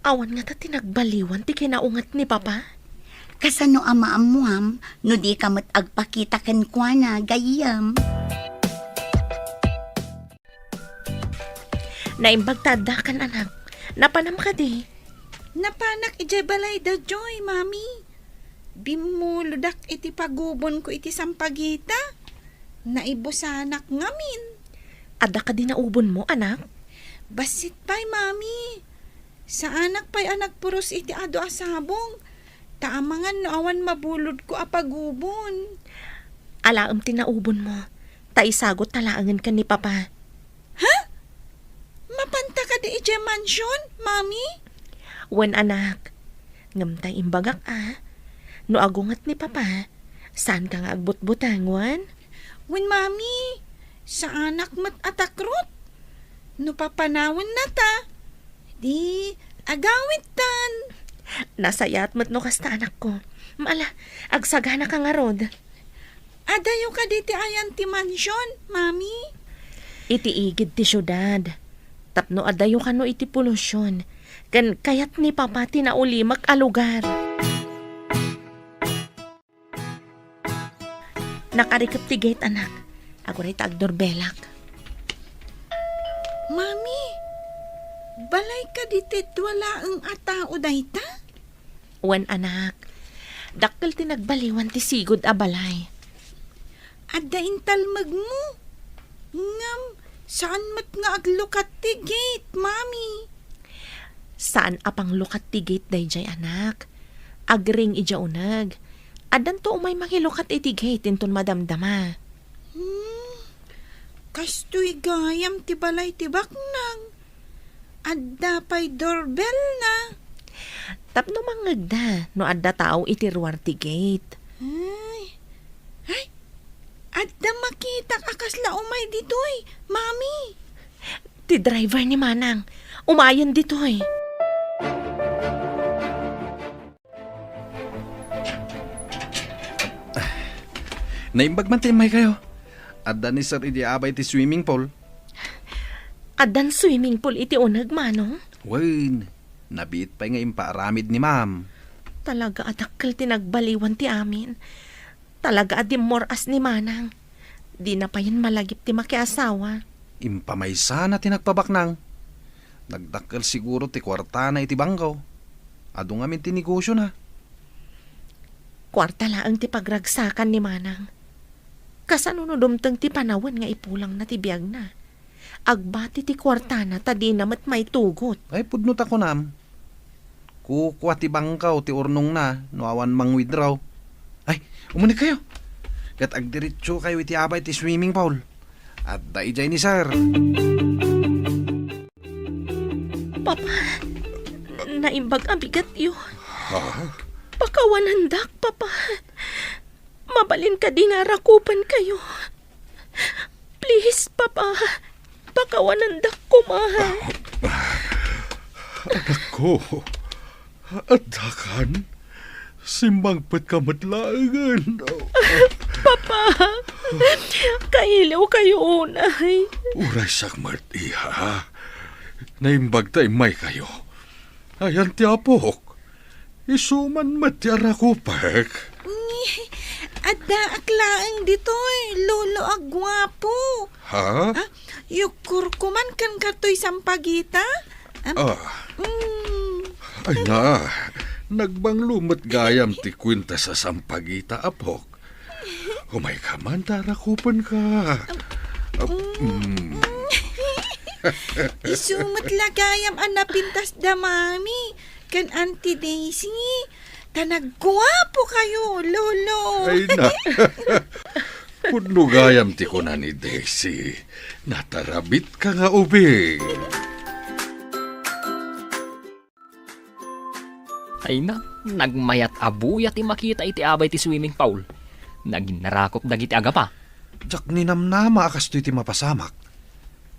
Awan ngata ti nagbaliwan ti kinaunget ni Papa? Kasano a maammuam no dika met agpakita kenkuana, gayyem? Naimbag ta addakan, anak. Napanam kadi? Napanak idiay balay da Joy, Mami. Bimmulodak iti pagubonko iti sampagita. Naibusanak ngamin. Adda kadi naubonmo, anak? Bassit pay, Mami. Saanak pay a nagpuros iti adu a sabong, ta amangan no awan mabulodko a pagubon. Alaem ti naubonmo, ta isagutka laengen ken ni Papa. Ha? Mapanta kadi idiay mansion, Mami? Wen, anak. Ngem ta imbagak a, no agunget ni Papa, saanka nga agbutbuteng, wen? Wen, Mami, saanak met a takrot. No papanawenna ta, di agawidtan. Nasayaat met no kasta, anakko. Ala, agsaganaka ngarud. Adayo kadi ti ayan ti mansion, Mami? iti igid ti siudad. Tapno adayo kano iti polusion, ken kayat ni Papa ti naulimek a lugar. Nakarikep ti gate, anak. Aguray ta agdorbelak. Mami, balay kadi ti dua laeng a tao dayta? Wen, anak. Dakkel ti nagbaliwan ti sigud a balay. Adda intalmegmo. Ngem, saan met nga aglukat ti gate, Mami? Saan a panglukat ti gate daydiay, anak. Agring idiay uneg. Addanto umay mangilukat iti gate inton madamdama. Hmm, kastoy gayam ti balay ti baknang. Adda pay doorbell na. Tapno mangngegda no adda tao iti ruar ti gate. Ay. Ay, adda makitak a kasla umay ditoy, Mami. Ti driver ni Manang. Umayen ditoy. Naimbag man ti immaykayo. Adda ni Sir idi abay ti swimming pool. Addan swimming pool iti uneg, Manong? Wen, nabiit pay nga impaaramid ni Ma'am. Talaga a dakkel ti nagbaliwan ti amin. Talaga a dimmor-as ni Manang. Dina payen malagip ti makiasawa. Impamaysana ti nagpabaknang. Nagdakkel siguro ti kuartana iti bangko. Adu ngamin ti negosiona. Kuarta laeng ti pagragsakan ni Manang. Kasano no dumteng ti panawen nga ipulangna ti biagna? Agbati ti kuartana ta dina met maitugot. Ay, pudno ta kunam. Kukua ti bangko ti urnongna no awan mang-withdraw. Ay, umunegkayo. Ket agdiretsokayo iti abay ti swimming pool. Adda idiay ni Sir. Papa, naimbag a bigatyo. Ha? Pakawanandak, Papa. Mabalin kadi nga arakupankayo? Please, Papa. Pakawanandak koma. Anakko, addakan? Simmangpetka met laengen. Papa, kailiwkayo unay. Uray siak met, iha. Naimbag ta immaykayo. Ayan ti apok. Isu man met ti arakupek. Ngi, addaak laeng ditoy, lolo a guapo. Ha? Ah, yukkorko man kenka toy sampagita? Am, Ah. mm. Ay na, nagbanglo met gayam ti kuenta sa sampagita, apok. Umayka man ta arakupenka. Ah, mm. Isu met la gayam a napintas da Mami ken Auntie Daisy. Ta nagguapokayo, Lolo. Ay na. Pudno gayam ti kuna ni Daisy. Natarabitka nga ubing. Ay na, nagmayat a buya ti makita iti abay ti swimming pool. Nagin narakup dagiti agapa. Diak ninamnama a kastoy ti mapasamak.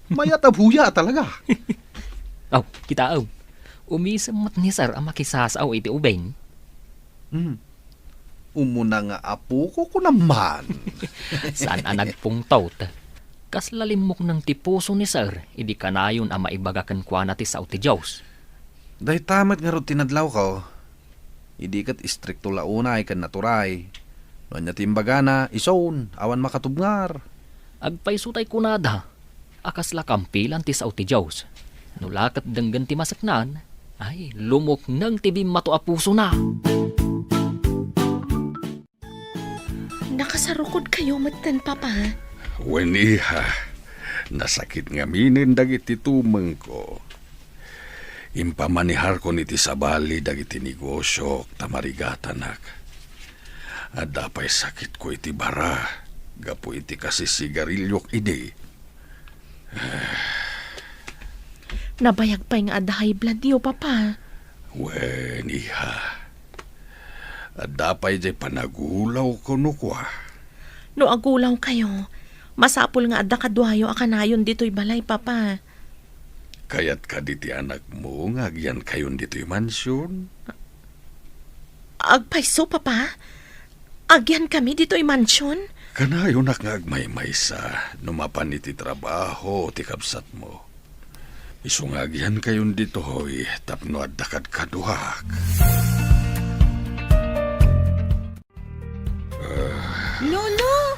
Mayat a buya a talaga. Aw, kitaem. Umisem met ni Sir a makisasao iti ubing. Hmm. Umuna nga apoko, kunam man. Saan a nagpungtot. Kasla limmukneng ti puso ni Sir idi kanayon a maibaga kenkuana ti sao ti Dios. Dayta met ngarud ti nadlawko. Idi ket istrikto la unay ken naturay. No ania ti imbagana, isun, awan makatubngar. Agpayso tay kunada a kasla kampilan ti sao ti Dios. No la ket denggen ti maseknan, ay, lumukneng ti bimmato a pusona. Nakasarukodkayo metten, Papa? Wen, iha. Nasakit ngaminen dagiti tumengko. Impamaniharkon iti sabali dagiti negosiok ta marigatanak. Adda pay sakitko iti bara gapu iti kasisigariliok idi. Nabayag pay nga adda high bloodyo, Papa. Wen, iha. Adda pay diay panagulawko no kua. No agulawkayo, masapul nga adda kaduayo a kanayon ditoy balay, Papa. Kayat kadi ti anakmo nga agyankayon ditoy mansion? Agpayso, Papa? Agyankami ditoy mansion? Kanayonak nga agmaymaysa no mapan iti trabaho ti kabsatmo. Isu nga agihankayon ditoy tapno adda kadkaduak. Ah. Lolo,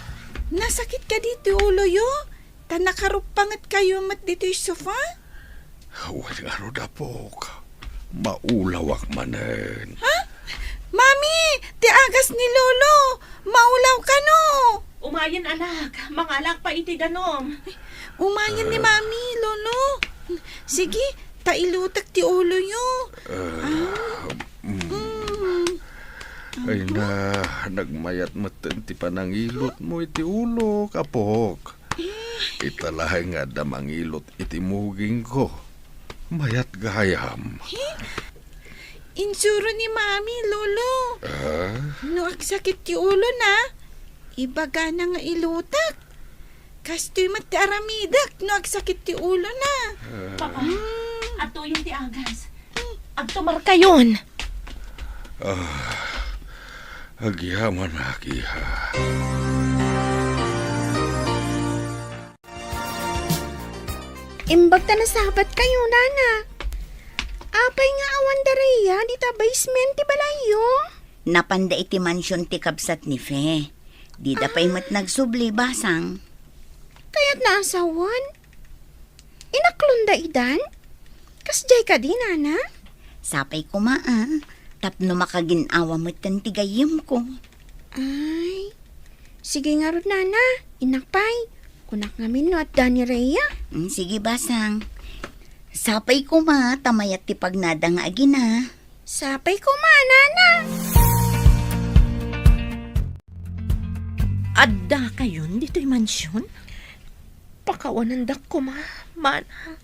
nasakit kadi ti uloyo? Ta nakaruppangetkayo met ditoy sofa? Wen ngarud, apok. Maulawak manen. Ha? Mami, ti agas ni Lolo! Maulaw kano! Umayen, anak. Mangalak pa iti danum. Umayen ni Ah. Mami, Lolo. Sige, ta ilutek ti uloyo. Ah, Ah. mm. Mm. Ay na, nagmayat metten ti panangilutmo iti ulok, apok. Ita laeng nga adda mangilot iti mugingko. Mayat gayam. Insuro ni Mami, Lolo. Ah? No agsakit ti ulona, ibagana nga ilutek. Kastoy met ti aramidek no agsakit ti ulona. Ah. Papa, Mm. adtoyen ti agas. Agtumarkayon. Ah, agyamanak, iha. Imbag ta nasabatkayo, nana. Apay nga awan da Rhea dita basement ti balayyo? Napanda iti mansion ti kabsat ni Fe. Dida pay Ah. met nagsubli, basang. Kayat naasawan? Inaklonda idan? Kasdiay kadi, nana? Sapay koma, a, tapno makagin-awa metten ti gayyemko. Ay, sige ngarud, nana. Innak pay. Kunak ngamin no adda ni Rhea. Mm, sige, basang. Sapay koma, ta mayat ti pagnada nga agina. Sapay koma, nana. Addakayon ditoy mansion? Pakawanandak koma, manang.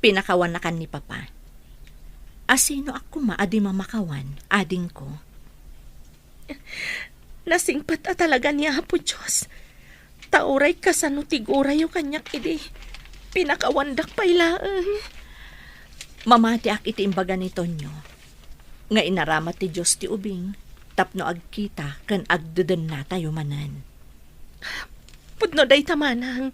Pinakawannakan ni Papa. Asinoak koma a di mamakawan, adingko? Nasingpet a talaga ni Apo Dios. Ta uray kasano ti gurayo kaniak idi, pinakawandak pay laeng. Mamatiak iti imbaga ni Tonyo, nga inaramat ti Dios ti ubing tapno agkita ken agdedennatayo manen. Pudno dayta, manang.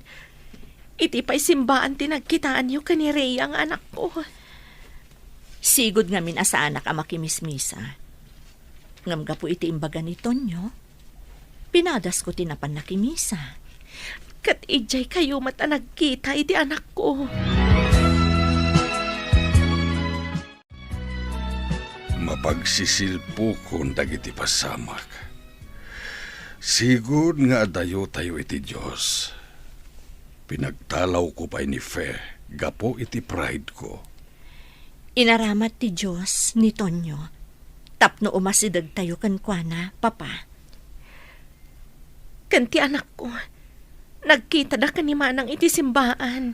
Iti pay simbaan ti nagkitaanyo ken ni Rhea nga anakko. Sigud ngamin a saanak a makimismisa. Ngem gapu iti imbaga ni Tonyo, pinadasko ti napan nakimisa. Ket idiay kayo met a nagkita iti anakko. Mapagsisilpokon dagiti pasamak. Sigud nga adayotayo iti Dios. Pinagtalawko pay ni Fe gapu iti pride ko. Inaramat ti Dios ni Tonyo tapno umasidegtayo kenkuana, Papa. Ken ti anakko, nagkitada ken ni Manang iti simbaan.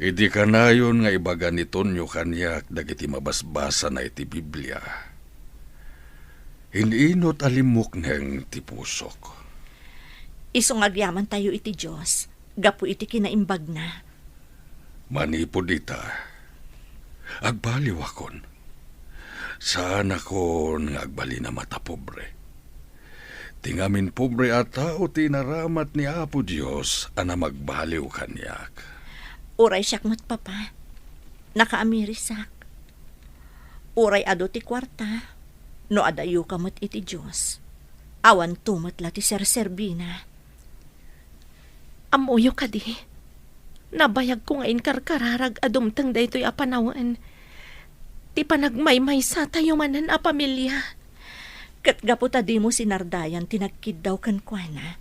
Idi kanayon nga ibaga ni Tonyo kaniak dagiti mabasbasana iti Biblia, in-inut a limmukneng ti pusok. Isu nga agyamantayo iti Dios gapu iti kinaimbagna. Manipud ita, agbaliwakon. Saanakon nga agbalin a matapobre. Ti ngamin pobre a tao ti inaramat ni Apo Dios a namagbaliw kaniak. Uray siak met, Papa, nakaamirisak. Uray adu ti kuarta, no adayoka met iti Dios, awanto met la ti serserbina. Ammoyo kadi, nabayagko nga inkarkararag a dumteng daytoy a panawen ti panagmaymaysatayo manen a pamilia. Ket gapu ta dimo sinardayan ti nagkiddaw kenkuana,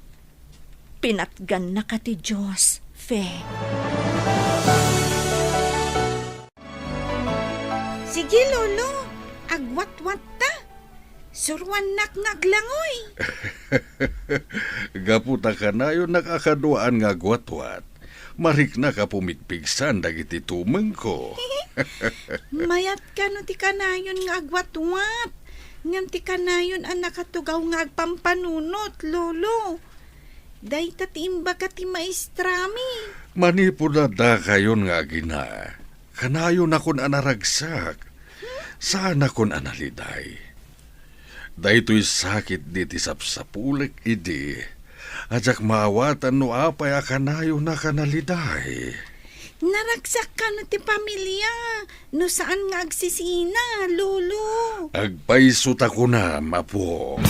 pinatgannaka ti Dios, Fe. Sige, Lolo, agwatwatta. Suruannak nga aglangoy. Gapu ta kanayonnak a kaduaan nga agwatwat, mariknak a pumigpigsan dagiti tumengko. Mayat kano ti kanayon nga agwatwat, ngem ti kanayon a nakatugaw nga agpampanunot, Lolo. Dayta ti imbaga ti maestrami. Manipud addakayon nga agina, kanayonakon a naragsak, saanakon a naliday. Daytoy sakit di ti sapsapulek idi. Ajak maawatan no apay a kanayona a naliday. Naragsak kano ti pamilia no saan nga agsisina, Lolo? Agpayso ta kunam, apo.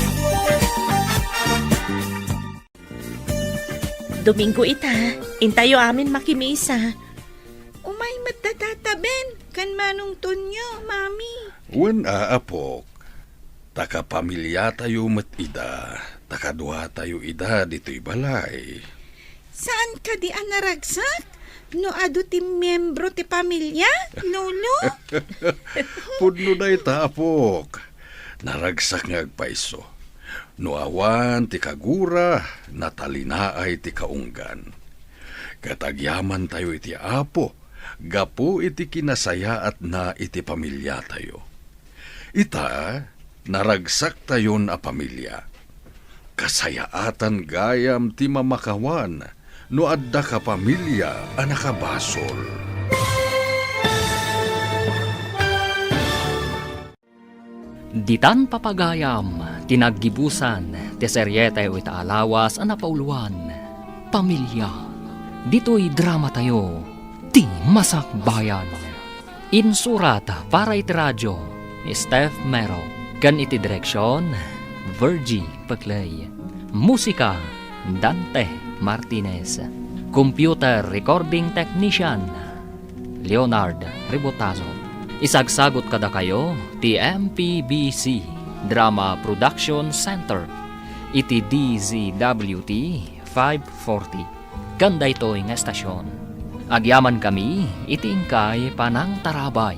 Domingo ita, intayo amin makimisa. Umay met da Tata Ben ken Manong Tonyo, Mami. Wen a, apok. Ta kapamiliatayo met ida, ta kaduatayo ida ditoy balay. Saan kadi a naragsak no adu ti miembro ti pamilia, Lolo? Pudno dayta, apok. Naragsak nga agpayso. No awan ti kagura, natalinaay ti kaunggan. Ket agyamantayo iti Apo gapu iti kinasayaatna iti pamiliatayo. Ita, naragsaktayon a pamilia. Kasayaatan gayam ti mamakawan no adda kapamilia a nakabasol. Ditan pay gayam ti naggibusan ti serietayo ita a lawas a napauloan, Pamilia. Ditoy dramatayo, Ti Masakbayan. Insurat para iti radio ni Steph Mero ken iti direksion, Virgie Peclay. Musika, Dante Martinez. Computer recording technician, Leonard Ribotazo. Isagsagot kadakayo ti M P B C Drama Production Center iti D Z W T five forty. Ken daytoy nga estasion, agyamankami iti inkay panangtarabay.